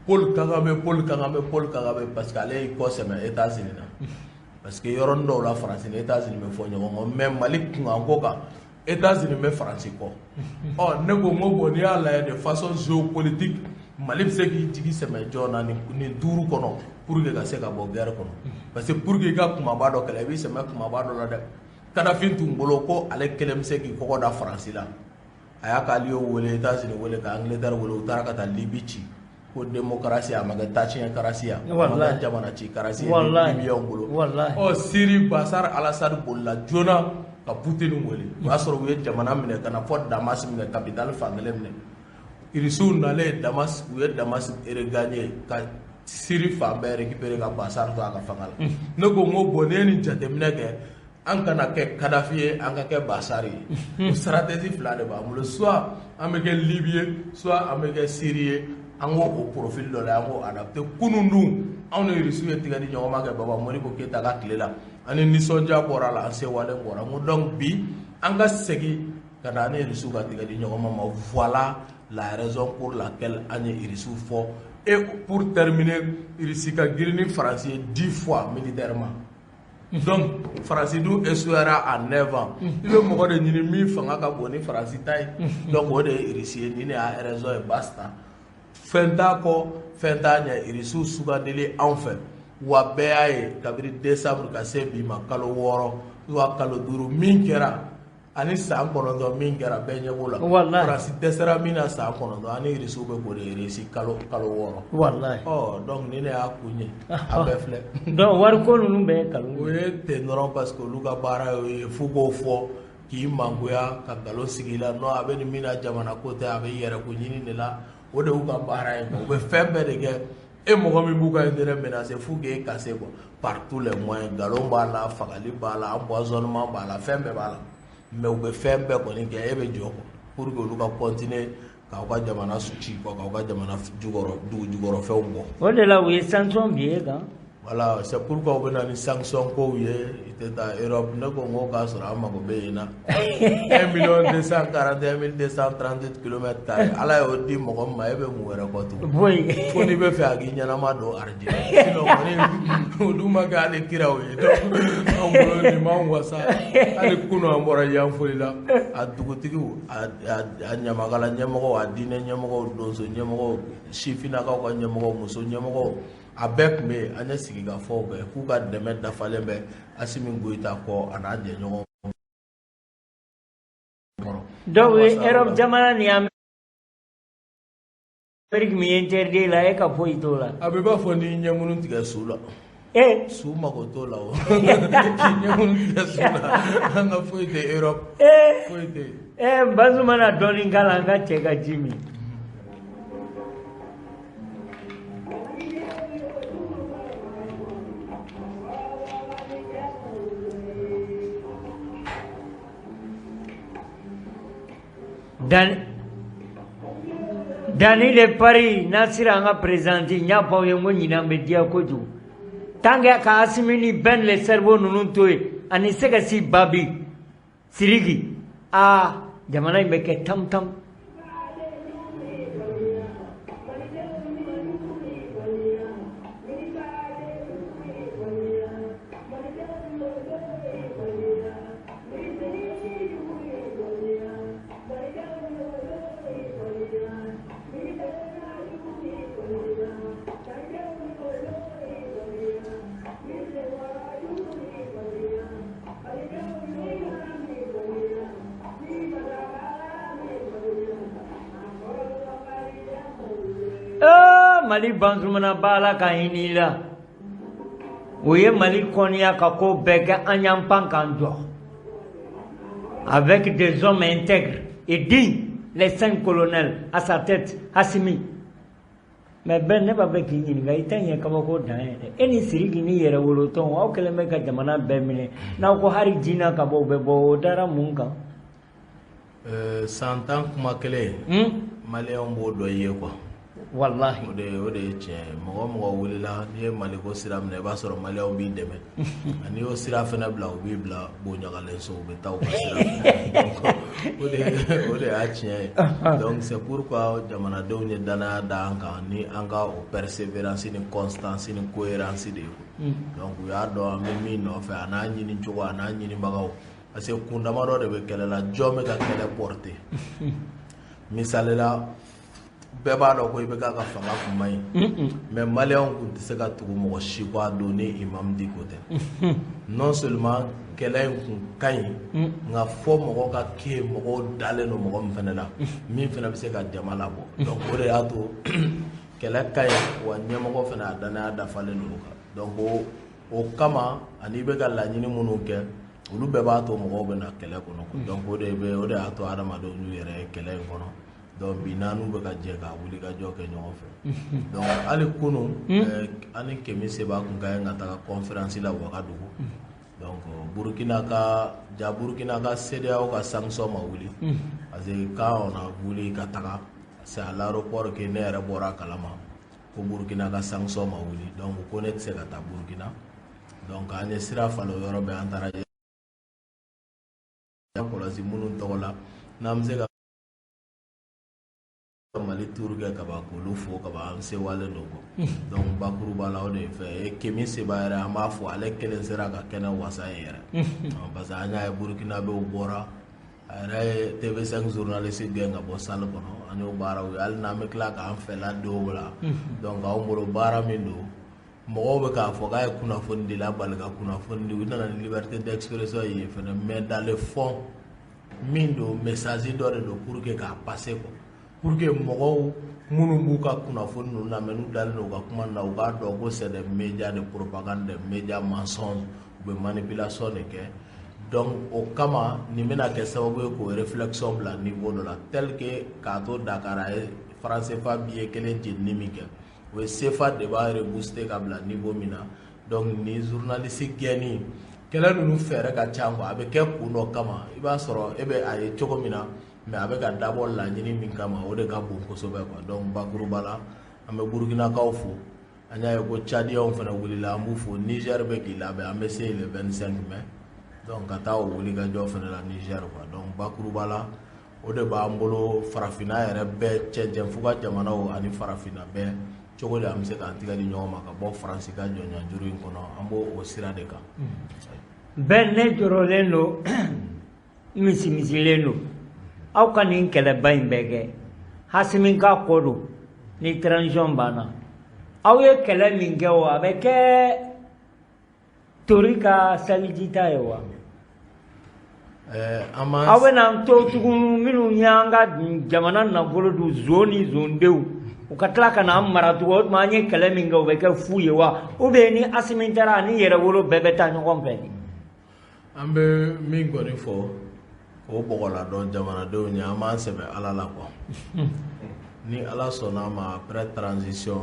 Paul Kagame, Paul Kagame, Paul Kagame, parce que ale y'i kɔ sɛmɛ États-Unis na, parce que yɔrɔnin dɔw la Faransi ni États-Unis bɛ fɔ ɲɔgɔn kɔ, mais Mali kunkanko kan, États-Unis bɛ Faransi kɔ. Ɔ ne ko n ko bon, n'i y'a lajɛ de façon géopolitique, Mali bɛ se k'i jigi sɛmɛ jɔn na nin duuru kɔnɔ pour que ka se ka bɔ guerre kɔnɔ? Parce que pour que i ka kumaba dɔ kɛlɛ, i b'i sɛmɛ kumaba dɔ la dɛ. Kadhafi tun bolo ko ale kelen bɛ se k'i kɔkɔ da Faransi la. A y'a ka alliés wele, États-Unis wele, ka Angleterre wele, u taara ka taa Libi ci ko démocratie, a ma kɛ taciyɛn karasi ye, a ma kɛ jamana ci karasi ye Libyɛnw bolo. Ɔ Syrie, Bachar al-Assad bolila joona ka Poutine wele. O y'a sɔrɔ u ye jamana minɛ ka na fɔ Damas minɛ, capitale fankelen minɛ. Irisiw nalen Damas, u ye Damas regagner ka Syrie fan bɛɛ récupérer ka Bachar to a ka fanga la. Ne ko n ko bon, n'i ye nin jateminɛ kɛ, an kana kɛ Kadhafi ye, an ka kɛ Bachar ye. O stratégie fila de b'an bolo: soit an bɛ kɛ Libye ye, soit an bɛ kɛ Syrie ye. An k'o o profil dɔ la, an k'o adapté. Kunun dun, anw ni Irisiw ye tigɛ di ɲɔgɔn ma kɛ Baba Modibo Keyita ka tile la, ani nisɔndiya bɔra a la, an sewalen bɔra. N ko donc bi an ka segin ka na an ni Irisiw ka tigɛ di ɲɔgɔn ma. Voilà la raison pour laquelle an ye Irisiw fɔ. Et pour terminer, Irisi ka girin ni Faransi ye 10 fois militairement. Donc Faransi dun échouera à 9 ans. I bɛ mɔgɔ de ɲini min fanga ka bon ni Faransi ta ye, donc o de ye Irisi ye. Nin de y'a raison ye, basta. Fɛn t'a kɔ, fɛn t'a ɲɛ. Irisiw sugandili anw fɛ, wa bɛɛ y'a ye kabini décembre ka se bi ma, kalo 6 wa kalo 5 min kɛra ani san 9 min kɛra, bɛɛ ɲɛ b'o la. Faransi dɛsɛra min na san 9, ani Irisiw bɛ k'o de réussi kalo 6. Ɔ donc nin de y'a kun ye, a bɛɛ filɛ. Donc wariko ninnu bɛɛ ye nkalon. O ye ten dɔrɔn, parce que olu ka baara y'o ye, f'u k'o fɔ k'i mangoya ka nkalon sigi i la. Non, a bɛ nin min na, jamana ko tɛ, a bɛ yɛrɛko ɲini de la. O de y'u ka baara ye. U bɛ fɛn bɛɛ de kɛ e mɔgɔ min b'u ka intérêt menacer, f'u k'e casser quoi, par tous les moyens. Nkalon b'a la, fagali b'a la, empoisonnement b'a la, fɛn bɛɛ b'a la. Mais u bɛ fɛn bɛɛ kɔni kɛ e bɛ jɔ quoi, pour que olu ka continuer k'aw ka jamana ci quoi, k'aw ka jamana jukɔrɔ dugu jukɔrɔfɛnw bɔ. O de la u ye sanction bin e kan. Voilà, c'est pourquoi u bɛ na ni sanction kow ye. I tɛ taa Europe. Ne ko n ko k'a sɔrɔ an mago bɛ yen na. 1 million 241 mille 238 kilomètres carrés, Ala y'o di mɔgɔ min ma, e bɛ mun wɛrɛ kɔ tugun? Foyi. Fo n'i bɛ fɛ a k'i ɲɛnama don arijinɛ, sinon kɔni olu ma kɛ hali kiraw ye. Donc anw bolo nin m'anw wasa. Hali kunun an bɔra Yanfoli la, a dugutigiw, a ɲamakala ɲɛmɔgɔw, a diinɛ ɲɛmɔgɔw, donso ɲɛmɔgɔw, sifinnakaw ka ɲɛmɔgɔw, muso ɲɛmɔgɔw, a bɛɛ tun bɛ yen. An ye sigikafɔw kɛ k'u ka dɛmɛ dafalen bɛ Asimi Goyita kɔ, a n'a jɛɲɔgɔnw kɔrɔ. Donc Europe jamana ni Amérique min ye interdit la, e ka foyi t'o la. A bɛ b'a fɔ n'i ɲɛmunu tigɛ su la. Su mago t'o la o. K'i ɲɛmunu tigɛ su la, an ka foyi tɛ Europe. Foyi tɛ yen. Bazu mana dɔɔnin k'a la, an ka cɛ ka ji min. Dani de Paris, Nasir an ka président, n y'a fɔ aw ye n ko ɲinan bɛ diya kojugu. Tant que ka Asimi ni Ben le cerveau ninnu to yen ani Sɛgɛsi Babi Sidiki, aa jamana in bɛ kɛ tam tam. Mali Bazoumana ba, Ala ka hinɛ i la. O ye Mali kɔniya ka ko bɛɛ kɛ, an y'an pan k'an jɔ avec des hommes intègres et dignes, les cinq colonels, à sa tête Assimi. Mais Ben, ne b'a fɛ k'i ɲininka, i tɛ ɲɛ kabako dan ye dɛ. E ni Sidiki ni Yɛrɛwolotɔnw, aw kɛlen bɛ ka jamana bɛɛ minɛ. N'aw ko hali jinɛ ka bɔ, u bɛ bɔ. O dara mun kan? San 10 kuma kelen, maliyɛnw b'o dɔn i ye quoi. Wallahi. O de ye tiɲɛ ye. Mɔgɔ mɔgɔ wulila, n'i ye Maliko sira minɛ, i b'a sɔrɔ maliyɛnw b'i dɛmɛ. Ani y'o sira fɛnɛ bila, u b'i bila bonɲagalen so, u bɛ taa u ka sira fɛ. Donc o de y'a tiɲɛ ye. Donc c'est pourquoi jamanadenw ye danaya da an kan ni an ka o persévérance ni constance ni cohérence de ye quoi. Donc u y'a dɔn an bɛ min nɔfɛ, a n'a ɲini cogo, a n'a ɲinibagaw, parce que kun damadɔ de bɛ kɛlɛ la. Jɔn bɛ ka kɛlɛ porter? Misali la, bɛɛ b'a dɔn ko i bɛ k'a ka fanga kun man ɲi, mais maliyɛnw kun tɛ se ka tugu mɔgɔ si kɔ a don ni Imam Dicko tɛ. Non seulement kɛlɛ in kun ka ɲi, nka fɔ mɔgɔ ka kɛ yen, mɔgɔw dalen don mɔgɔ min fana la, min fana bɛ se ka jama labɔ. Donc o de y'a to kɛlɛ ka ɲi wa, ɲɛmɔgɔ fana a danaya dafalen don o kan. Donc o kama, ani i bɛ ka laɲini minnu kɛ, olu bɛɛ b'a to mɔgɔw bɛ na kɛlɛ kɔnɔ. Donc o de bɛ o de y'a to adamadenw y'u yɛrɛ ye kɛlɛ in kɔnɔ. Donc bi n'an bɛ ka jɛ ka wuli ka jɔ kɛ ɲɔgɔn fɛ. Donc hali kunun, an ni Kemi Seba kun ka ɲi ka taga conférence la Wagadugu. Donc Burukina ka ja, Burukina ka CEDEAO ka sanction ma wuli, parce que quand on a voulu ka taga, c'est à l'aéroport que ne yɛrɛ bɔra a kalama ko Burukina ka sanction ma wuli. Donc ko ne tɛ se ka taa Burukina. Donc an ye sira falen o yɔrɔ bɛɛ, an taara kɔlɔsi minnu tɔgɔ la n'an bɛ se ka Mali tour kɛ ka ban, k'olu fo ka ban, an sewalen don kɔ. Donc bakuruba la, o de ye fɛn ye. Kemi Seba yɛrɛ, an b'a fɔ, ale kelen sera ka kɛnɛ wasa ye yɛrɛ, parce que an y'a ye Burukinabew bɔra, a yɛrɛ ye TV5 journaliste gɛn ka bɔ salle kɔnɔ. An y'o baaraw ye, hali n'an bɛ tila k'an fɛla don o la. Donc anw bolo, baara min don, mɔgɔw bɛ k'a fɔ k'a ye kunnafonidila bali ka kunnafoni di, u nana ni liberté d'expression ye fɛnɛ, mais dans le fond, min don, message dɔ de don pour que k'a passer quoi, pour que mɔgɔw minnu b'u ka kunnafoni ninnu lamɛn, n'u dalen don u ka kuma na, u k'a dɔn ko c'est des médias de propagande, des médias mensonges, u bɛ manipulation de kɛ. Donc o kama, nin bɛna kɛ sababu ye k'o réflexion bila niveau dɔ la, tel que k'a to Dakar, a ye franc CFA billet kelen jenini min kɛ, o ye CFA de b'a rebooster ka bila niveau min na. Donc ni journaliste gɛnni kɛlɛ ninnu fɛɛrɛ ka ca quoi, a bɛ kɛ kun dɔ kama. I b'a sɔrɔ e bɛ a ye cogo min na, mais a bɛ ka dabɔ laɲini min kama, o de ka bon kosɛbɛ quoi. Donc bakuruba la, an bɛ Burukinakaw fo. An y'a ye ko Tchadiens fana wulila, an b'u fo. Niger bɛ k'i labɛn, an bɛ se le 25 mai, donc ka taa o wulikajɔ fana la Niger quoi. Donc bakuruba la, o de b'an bolo. Farafinna yɛrɛ bɛɛ, cɛncɛn fuga jamanaw ani farafinna bɛɛ, cogo di an bɛ se k'an tigɛ di ɲɔgɔn ma ka bɔ Faransi ka jɔnjɔn in kɔnɔ? An b'o o sira de kan. Bɛɛ, ne jɔrɔlen don, misimisilen don. Aw ka nin kɛlɛba in bɛɛ kɛ, Hasimi ka kɔ don ni transition banna. Aw ye kɛlɛ min kɛ, o a bɛ kɛ tori ka salijita ye wa? An b'an Aw bɛna an to tugun, minnu y'an ka jamana nafolo dun, zon ni zondenw, u ka tila ka na an mara tugun. O tuma, an ye kɛlɛ min kɛ, o bɛ kɛ fu ye wa? Ou bien ni Asimi taara, ani Yɛrɛwolo bɛɛ bɛ taa ɲɔgɔn fɛ de? An bɛ min kɔni fɔ k'o bɔgɔla dɔn jamanadenw ye, an b'an sɛbɛ Ala la quoi. Ni Ala sɔnna a ma, après transition,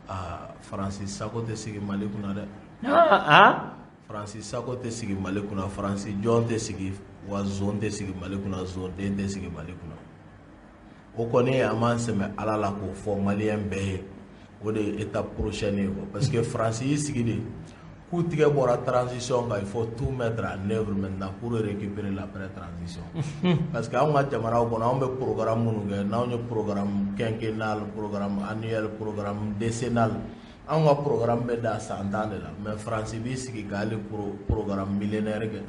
aa, Faransi sago tɛ sigi Mali kunna dɛ. Ah. Faransi sago tɛ sigi Mali kunna, Faransi jɔn tɛ sigi wa, zon tɛ sigi Mali kunna, zonden tɛ sigi Mali kunna. O kɔni, an b'an sɛmɛ Ala la k'o fɔ maliyɛn bɛɛ ye. O de ye étape prochaine ye quoi, parce que Faransi y'i sigi de k'u tigɛ bɔra transition kan. Il faut tout mettre en œuvre maintenant pour récupérer l'après transition, parce que anw ka jamanaw kɔnɔ, anw bɛ programme minnu kɛ, n'anw ye programme quinquennal, programme annuel, programme décennal, anw ka programme bɛ da san 10 de la. Mais Faransi b'i sigi ka hali programme millénaire kɛ,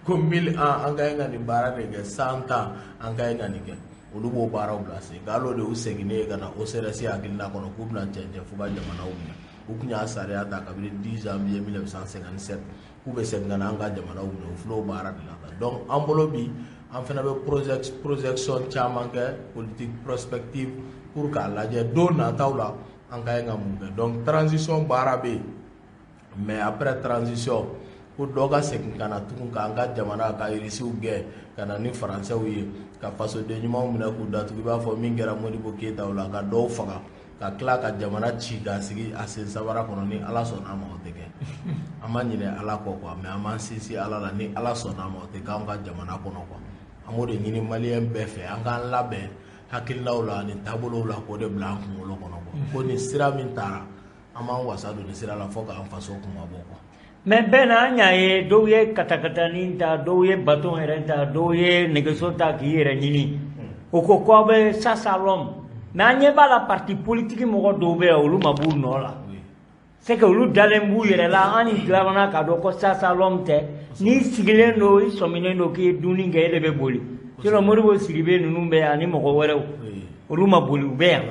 ko 1000 ans an ka ɲi ka nin baara de kɛ, 100 ans an ka ɲi ka nin kɛ. Olu b'o baaraw bila sen nka hali o de y'u seginnen ye ka na OCRS hakilina kɔnɔ k'u bɛna cɛncɛn fo ka jamanaw minɛ. U tun y'a sariya ta kabini 10 janvier 1957 k'u bɛ segin ka na an ka jamanaw minɛ. U filɛ o baara de la. Donc an bolo bi, an fana bɛ projection caman kɛ, politique prospective, pour k'a lajɛ don nataw la. An ka ɲi ka mun kɛ? Donc transition baara bɛ yen, mais après transition, ko dɔ ka segin ka na tugun k'an ka jamana ka irisiw gɛn ka na ni faransɛw ye, ka fasoden ɲumanw minɛ k'u datugu, i b'a fɔ min kɛra Modibo Keyitaw la, ka dɔw faga, ka tila ka jamana ci k'a sigi a sen sabara kɔnɔ, ni Ala sɔnna a ma, o tɛ kɛ. An ma ɲinɛ Ala kɔ quoi, mais an b'an sinsin Ala la. Ni Ala sɔnna a ma, o tɛ k'anw ka jamana kɔnɔ quoi. An b'o de ɲini maliyɛn bɛɛ fɛ, an k'an labɛn hakilinaw la ani taabolow la, k'o de bila an kunkolo kɔnɔ quoi, ko nin sira min taara, an b'an wasa don nin sira la fo k'an faso kuma bɔ quoi. Mais bɛɛ na, an y'a ye, dɔw ye katakatanin ta, dɔw ye baton yɛrɛ ta, dɔw ye nɛgɛso ta k'i yɛrɛ ɲini. O ko k'aw bɛ chasse à l'homme, mais an ɲɛ b'a la, parti politique mɔgɔ dɔw bɛ yan, olu ma b'u nɔ la. C'est que olu dalen b'u yɛrɛ la. An ni tilamana k'a dɔn ko chasse à l'homme tɛ. N'i sigilen don, i sɔminen don k'i ye dumuni kɛ, e de bɛ boli. Sinon Modibo Sidibe ninnu bɛ yan ani mɔgɔ wɛrɛw, olu ma boli, u bɛ yan.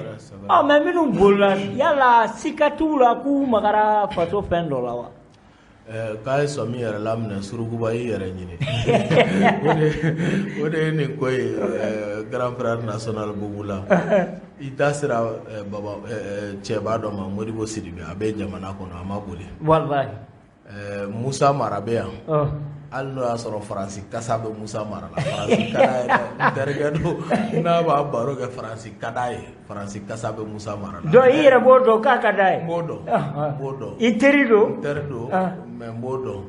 Ɔ, mais minnu bolila, yala sika t'u la k'u magara faso fɛn dɔ la wa? K'a ye sɔmi yɛrɛ laminɛ, surukuba y'i yɛrɛ ɲini. O de ye nin ko ye. Grand frère national Boubou la, i da sera baba cɛba dɔ ma, Modibo Sidibe, a bɛ jamana kɔnɔ, a ma boli. Walahi. Musa Mara bɛ yan. Hali n'o y'a sɔrɔ Faransi kasa bɛ Musa Mara la, Faransi ka d'a ye dɛ. N terikɛ don, n'a b'a baro kɛ, Faransi ka d'a ye, Faransi kasa bɛ Musa Mara la. Donc i yɛrɛ b'o dɔn k'a ka d'a ye? N b'o dɔn, n b'o dɔn. I teri don? N teri don, mais n b'o dɔn.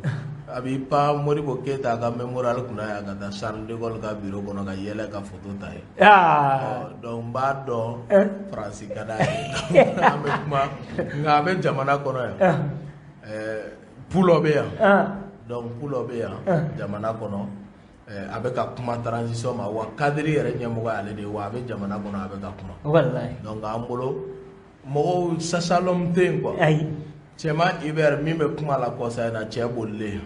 A b'i pan Modibo Keyita ka mémorial kunna yan, ka taa Charles de Gaulle ka bureau kɔnɔ, ka yɛlɛ ka photo ta ye. Donc n b'a dɔn Faransi ka d'a ye, an bɛ kuma, nka a bɛ jamana kɔnɔ yan. Pulɔ bɛ yan. Donc Pulɔ bɛ yan jamana kɔnɔ, a bɛ ka kuma transition ma wa, cadre yɛrɛ ɲɛmɔgɔ y'ale de ye wa, a bɛ jamana kɔnɔ, a bɛ ka kuma. Walahi. Donc an bolo, mɔgɔw, chasse à l'homme tɛ yen quoi. Ayi. Cɛman Hubert min bɛ kuma la kɔsa in na, cɛ bolilen,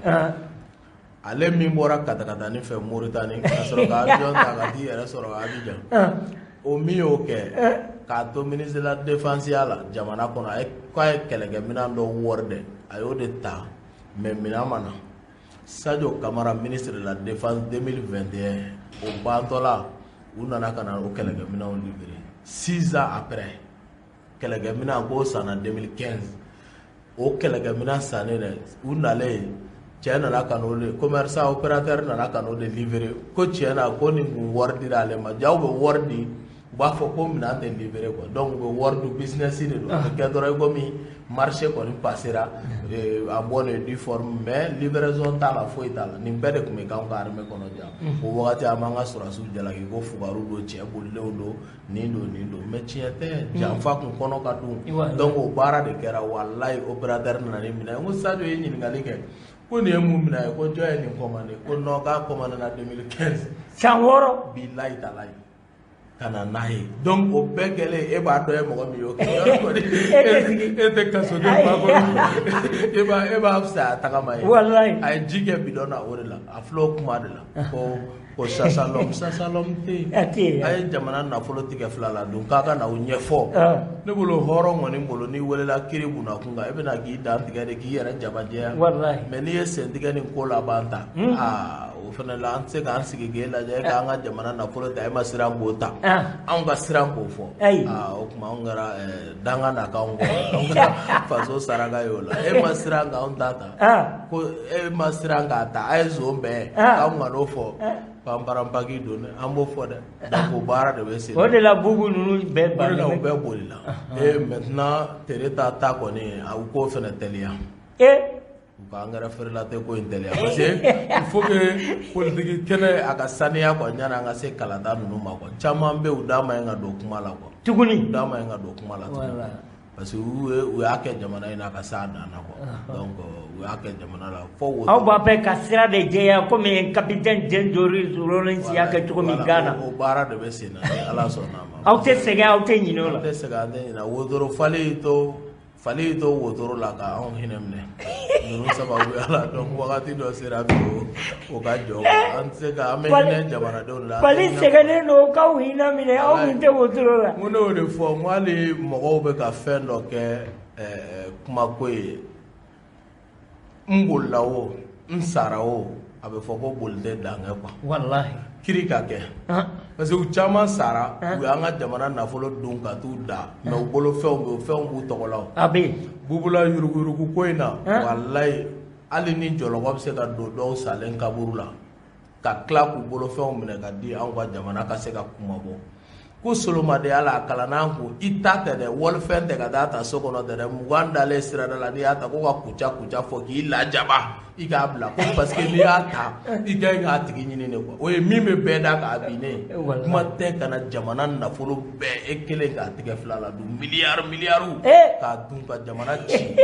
ale min bɔra katakatani fɛ Moritani ka sɔrɔ ka avion ta ka t'i yɛrɛ sɔrɔ Abidjan, o min y'o kɛ k'a to ministre de la défense ya la jamana kɔnɔ, a ye k'a ye kɛlɛkɛminɛn dɔ wɔri dɛ, a y'o de ta, mais minɛn ma na. Sadio Kamara, ministre de la défense 2021, o bantɔla, u nana ka na o kɛlɛkɛminɛnw livrer 6 ans après. Kɛlɛkɛminɛn k'o sanna 2015, o kɛlɛkɛminɛn sannen dɛ, u nalen, cɛ nana ka n'o de, commerçant opérateur nana ka n'o de livrer, ko tiɲɛ na, ko nin kun wari dira ale ma. Jaw bɛ wari di, u b'a fɔ ko minɛn tɛ livrer quoi. Donc u bɛ wari di, business de don, a bɛ kɛ dɔrɔn i komi marché kɔni passera en bonne et due forme, mais livraison t'a la, foyi t'a la. Nin bɛɛ de tun bɛ k'anw ka armée kɔnɔ ja. O wagati, an b'an ka sɔrɔdasiw jalaki ko fugariw don, cɛ bolilenw don, nin don, nin don, mais tiɲɛ tɛ, janfa kun kɔnɔ ka dun. Donc o baara de kɛra. Walayi, opérateur nana ni minɛn ye. N ko Sadio ye ɲininkali kɛ ko nin ye mun minɛ ye, ko jɔn ye nin commandé? Ko non, k'a commandé na 2015. San 6. Bilayi talayi, ka na n'a ye. Donc o bɛɛ kɛlen, e b'a dɔn ye mɔgɔ min y'o kɛ, yɔrɔ kɔni e tɛ kasoden ba kɔnɔ, e b'a fisaya tagama ye. Walayi. A ye ji kɛ bidɔn na, o de la a filɛ o kuma de la ko chasse à l'homme, chasse à l'homme tɛ yen. A tɛ yen. A ye jamana nafolo tigɛ fila la don, k'a ka na o ɲɛfɔ. Ne bolo, hɔrɔn kɔni bolo, n'i welela kiiri bunakun kan, e bɛna k'i dan tigɛ de, k'i yɛrɛ jabajɛya. Walayi. Mais n'i ye sen tigɛ ni ko laban ta, aa, o fana la, an tɛ se k'an sigi k'e lajɛ, e k'an ka jamana nafolo ta, e ma siran k'o ta, anw ka siran k'o fɔ. Ayi. Aa, o tuma anw kɛra danga na k'anw kɔ, anw kɛra faso saraka ye o la. E ma siran k'anw ta ta, ko e ma siran k'a ta, a ye zon bɛn, k'anw ka n'o fɔ, panparanpaki don dɛ, an b'o fɔ dɛ. Donc o baara de bɛ sen. O de la Bubu ninnu bɛɛ O de la u bannen bɛ. bɛɛ bolila. Et maintenant, tere ta ta kɔni, a u k'o fana teliya. U ka angɛrɛ feerela tɛ ko in teliya, parce que il faut que politique kɛnɛ a ka saniya quoi, yanni an ka se kalata ninnu ma quoi. Caman bɛ yen, u da ma ɲi ka don kuma la quoi. Tuguni. U da ma ɲi ka don kuma la tuguni. Parce que u y'a kɛ jamana in na ka s'a dan na quoi. Donc u y'a kɛ jamana la fo wo. Aw b'a fɛ ka sira de jɛya komi capitaine Jerry Rawlings y'a kɛ cogo min Ghana. O baara de bɛ sen na, ni Ala sɔnna a ma. Aw tɛ sɛgɛn, aw tɛ ɲinɛ o la. An tɛ sɛgɛn, an tɛ ɲinɛ. Wotoro fali y'i to, fali y'i to wotoro la ka anw hinɛ minɛ ninnu sababuya la. Donc wagati dɔ sera bi, o ka jɔ quoi. An tɛ se ka, an bɛ hinɛ jamanadenw la, an tɛ Fali hinɛ. sɛgɛnnen don k'aw hinɛ minɛ, aw min tɛ wotoro la. N ko ne y'o de fɔ, n ko hali mɔgɔw bɛ ka fɛn dɔ kɛ kumako ye, n bolila o, n sara o. A bɛ fɔ ko boli tɛ dan kɛ quoi. Walahi. Kiri ka kɛ. Parce que u caman sara, u y'an ka jamana nafolo dun ka t'u da, mais u bolo fɛnw bɛ yen, fɛnw b'u tɔgɔ la o. A bɛ yen. Bubula yuruguyurugu ko in na, walayi, hali ni jɔlɔkɔ bɛ se ka don dɔw salen kaburu la, ka tila k'u bolo fɛnw minɛ ka di anw ka jamana ka se ka kumabɔ. Ko solomadenya la, a kalanna kun, i ta tɛ dɛ, walifɛn tɛ ka taa ta so kɔnɔ tɛ dɛ, 20 dalen sirada la, n'i y'a ta ko ka kuca kuca fɔ k'i lajaba, i k'a bila ko parce que n'i y'a ta i ka ɲi k'a tigi ɲini de quoi. O ye min bɛ bɛɛ da k'a bin ne ye. Kuma tɛ ka na jamana nafolo bɛɛ e kelen k'a tigɛ fila la dun, miliyari miliyariw k'a dun ka jamana ci.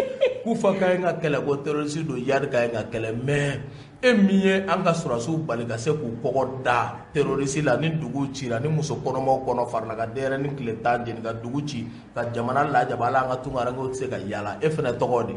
K'u fa ka ɲi ka kɛlɛ ko terroriste don, Iyad ka ɲi ka kɛlɛ, mais e min ye an ka sɔrɔdasiw bali ka se k'u kɔgɔ da terroriste la, ni dugu cira, ni muso kɔnɔmaw kɔnɔ farila ka denyɛrɛnin tile 10 jeni ka dugu ci ka jamana lajaba, hali an ka tunkarankew tɛ se ka yala, e fana tɔgɔ de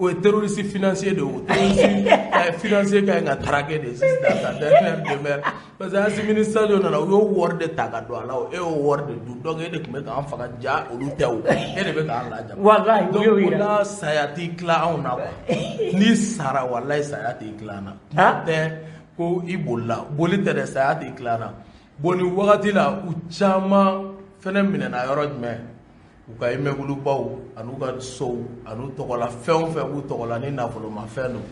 o ye terroriste financier de ye. O terroriste financier ka ɲi ka traquer de dans sa dernière demeure, parce que Assimi ni Sadio nana, u y'o wari de ta ka don a la, o e y'o wari de dun, donc e de tun bɛ k'an faga ja, olu tɛ o, e de bɛ k'an lajaba. Walahi, u y'o Donc o yira. la, saya t'i tila anw na quoi. N'i sara, walayi, saya t'i tila an na. Kuma tɛ ko i bolila, boli tɛ dɛ, saya t'i tila an na. Bon, nin wagati la, u caman fɛnɛ minɛna yɔrɔ jumɛn? U ka immeuble baw an'u ka sow an'u tɔgɔla fɛn o fɛn b'u tɔgɔ la ni nafolomafɛn don,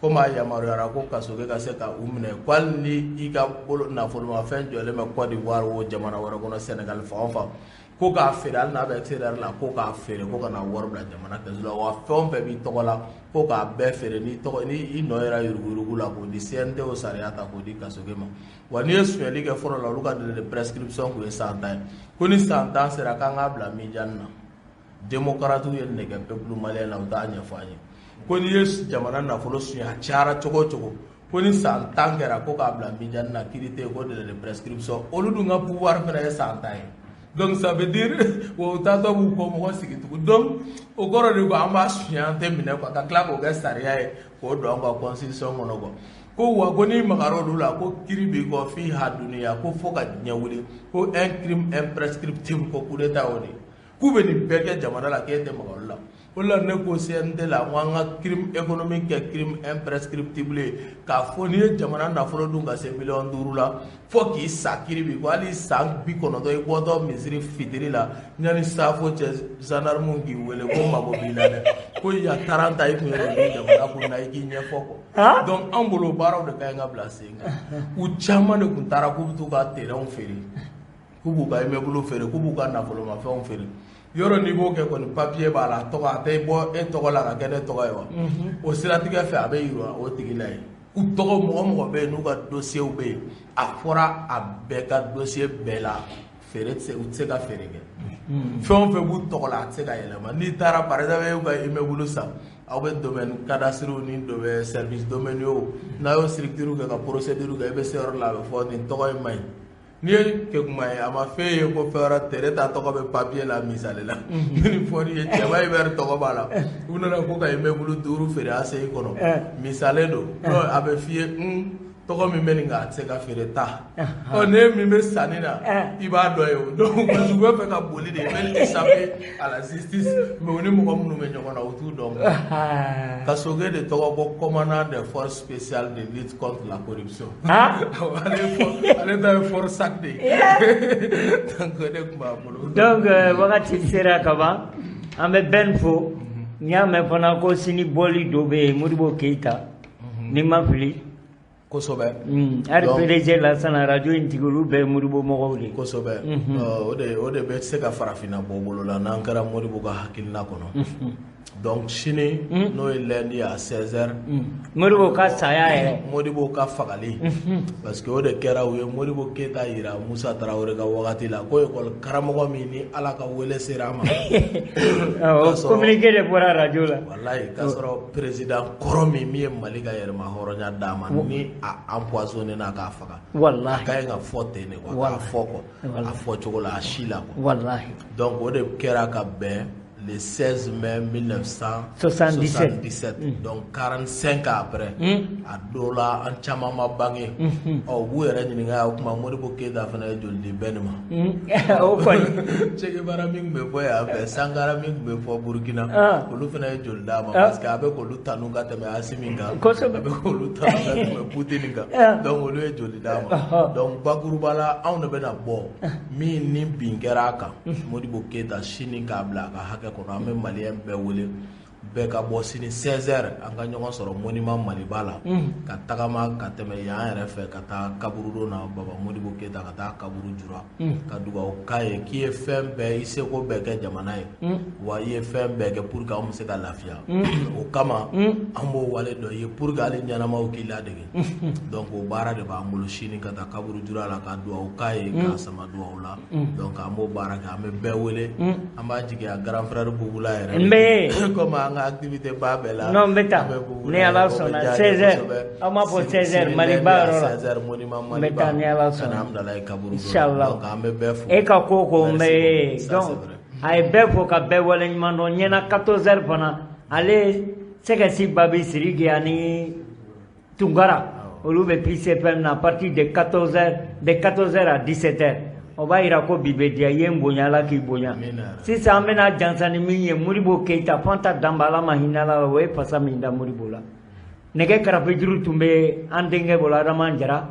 komi a yamaruyara ko kasoke ka se ka u minɛ, ko hali ni i ka bolo nafolomafɛn jɔlen bɛ Côte d'Ivoire o jamana wɛrɛ kɔnɔ, Sénégal fan o fan, ko k'a feere, hali n'a bɛ extérieur la, ko k'a feere, ko ka na wari bila jamana kɛsu la. Wa fɛn o fɛn b'i tɔgɔ la, ko k'a bɛɛ feere, n'i tɔgɔ ni i nɔ yɛrɛ yuruguyurugu la, k'o di CNT, o sariya ta k'o di kasoke ma. Wa n'i ye sonyali kɛ fɔlɔ la, olu ka délai de prescription tun ye san 10 ye, ko ni san 10 sera, k'an k'a bila Mijani na. Démocrates ye nɛgɛ peuple malien la, u t'a ɲɛfɔ an ye ko n'i ye jamana nafolo suɲɛ, a cayara cogo o cogo, ko ni san 10 kɛra, ko k'a bila Mijani na, kiiri tɛ yen, ko délai de prescription. Olu dun ka pouvoir fana ye san 10 ye. Donc ça veut dire o taatɔ b'u kɔ mɔgɔ sigi tugun. Donc o kɔrɔ de ko an b'a suɲɛ, an tɛ minɛ quoi, ka tila k'o kɛ sariya ye k'o don an ka constitution kɔnɔ quoi. Ko wa ko n'i magara olu la, ko kiiri b'i kɔ f'i ha duniya, ko fo ka diɲɛ wuli, ko un crime imprescriptible, ko coup d'état o de k'u bɛ nin bɛɛ kɛ jamana la, k'e tɛ maga olu la. O de la ne ko CNT la, n ko an ka crime économique kɛ crime imprescriptible ye, k'a fɔ n'i ye jamana nafolo dun ka se miliyɔn 5 la, fo k'i sa, kiiri b'i kɔ, hali san 90 i bɔtɔ misiri fitiri la, yanni safo cɛ, gendarme k'i wele ko mago b'i la dɛ, ko ya taara ta i kun ye nin dun jamana kun na, i k'i ɲɛfɔ quoi. Donc an bolo, baaraw de ka ɲi ka bila sen kan. U caman de tun taara k'u bɛ t'u ka terrain feere, k'u b'u ka immeuble feere, k'u b'u ka nafolomafɛnw feere. Yɔrɔ n'i b'o kɛ kɔni, papier b'a la, a tɔgɔ a tɛ bɔ e tɔgɔ la ka kɛ ne tɔgɔ ye wa, o siratigɛ fɛ a bɛ yira o tigi la yen. U tɔgɔ mɔgɔ mɔgɔ bɛ yen n'u ka dossier bɛ yen, a fɔra a bɛɛ ka dossier bɛɛ la feere tɛ se, u tɛ se ka feere kɛ. Fɛn o fɛn b'u tɔgɔ la, a tɛ se ka yɛlɛma. N'i taara par exemple e y'u ka immeuble san, aw bɛ domaine cadastre ni domaine service domaniaux, n'a y'o structure kɛ ka procédure kɛ, i bɛ se yɔrɔ la, a bɛ fɔ nin tɔgɔ in man ɲi. N'i ye kekuma ye, a ma f'e ye ko fɛn wɛrɛ tere ta tɔgɔ bɛ papier la. Misali la, ni fɔr'i ye cɛba Hubert tɔgɔ b'a la, u nana ko ka immeuble 5 feere ACI kɔnɔ, misalen don, a bɛ f'i ye tɔgɔ min bɛ nin kan, a tɛ se ka feere ta. Ɔ ne min bɛ sanni na, i b'a dɔn ye o. Donc parce que u bɛ fɛ ka boli de, ils veulent échapper à la justice, mais u ni mɔgɔ minnu bɛ ɲɔgɔn na, u t'u dɔn. Kasoge de tɔgɔ ko commandant des forces spéciales de lutte contre la corruption. Ale ta ye force sac de ye. Donc o de tun b'a bolo. Donc wagati sera ka ban, an bɛ bɛn fo. N y'a mɛn fana ko sini bɔli dɔ bɛ yen, Modibo Keyita, ni ma fili. Kosɛbɛ. Hali PDG Lasana, radio in tigi, olu bɛɛ ye Modibo mɔgɔw de ye. Kosɛbɛ, o de bɛ se ka farafinna bɔ bolo la n'an kɛra Modibo ka hakilina kɔnɔ. Donc sini, n'o ye lundi à 16h. Modibo ka saya yɛrɛ. Modibo ka fagali, parce que o de kɛra, u ye Modibo Keyita yira Musa Tarawele ka wagati la ko école karamɔgɔ min ni Ala ka wele sera a ma. O communiqué de bɔra radio la. Walayi, k'a sɔrɔ président kɔrɔ min ye Mali ka yɛrɛma hɔrɔnya d'a ma, ni a empoisonné n'a k'a faga. Walahi. A ka ɲi ka fɔ ten de quoi, k'a fɔ quoi, a fɔ cogo la, a si la quoi. Walahi. Donc o de kɛra ka bɛn Le 16 mai 1977, donc 45 ans après. A dɔw la, an caman ma bange. Ɔ, u b'u yɛrɛ ɲininka, o tuma Modibo Keyita fana ye joli di bɛɛ nin ma? O kɔni. Che Guevara min tun bɛ fɔ yan fɛ, Sankara min tun bɛ fɔ Burukina, olu fana ye joli d'a ma? Parce que a bɛ k'olu tanu ka tɛmɛ Asimi kan, a bɛ k'olu tanu ka tɛmɛ Putini kan, donc olu ye joli d'a ma? Donc bakuruba la, anw de bɛna bɔ min ni bin kɛra a kan, Modibo Keyita, sini k'a bila a ka hakɛ kɔnɔ. An bɛ Malien bɛɛ wele, bɛɛ ka bɔ sini 16 heures, an ka ɲɔgɔn sɔrɔ monument Maliba la, ka tagama ka tɛmɛ yan yɛrɛ fɛ ka taa kaburudon na, Baba Modibo Keyita, ka taa kaburu jura, ka dugawu k'a ye k'i ye fɛn bɛɛ, i seko bɛɛ kɛ jamana ye, wa i ye fɛn bɛɛ kɛ pour que anw bɛ se ka lafiya. O kama an b'o wale dɔ ye pour que hali ɲɛnamaw k'i ladege. Donc o baara de b'an bolo sini, ka taa kaburu jura la, ka dugawu k'a ye, k'a sama dugawu la. Donc an b'o baara kɛ, an bɛ bɛɛ wele. An b'a jigi a grand frère Bubula yɛrɛ. N bɛ Comme an ka activité ba bɛɛ la. Non, n bɛ taa ni Ala sɔnna 16 heures. Aw m'a fɔ 16 heures Maliba yɔrɔ la. 16 heures, monument N bɛ taa ni Ala sɔnna. Ka na Amudalayi kaburu. Inchallah. Donc an bɛ bɛɛ fo. E ka ko ko n bɛ, donc a ye bɛɛ fo ka bɛɛ waleɲuman dɔn. Ɲɛna 14 heures fana, ale Sɛgɛsi Babi Siriki ani Tunkara, olu bɛ PCFM na à partir de 14 heures, de 14 heures à 17 heures. O b'a yira ko bi bɛ diya i ye. N bonya, Ala k'i bonya. Sisan an bɛna jansa ni min ye, Modibo Keyita, Fanta Danba, Ala ma hinɛ la, o ye fasa min da Modibo la. Nɛgɛ karafejuru tun bɛ an denkɛ bolo, Adama Jara.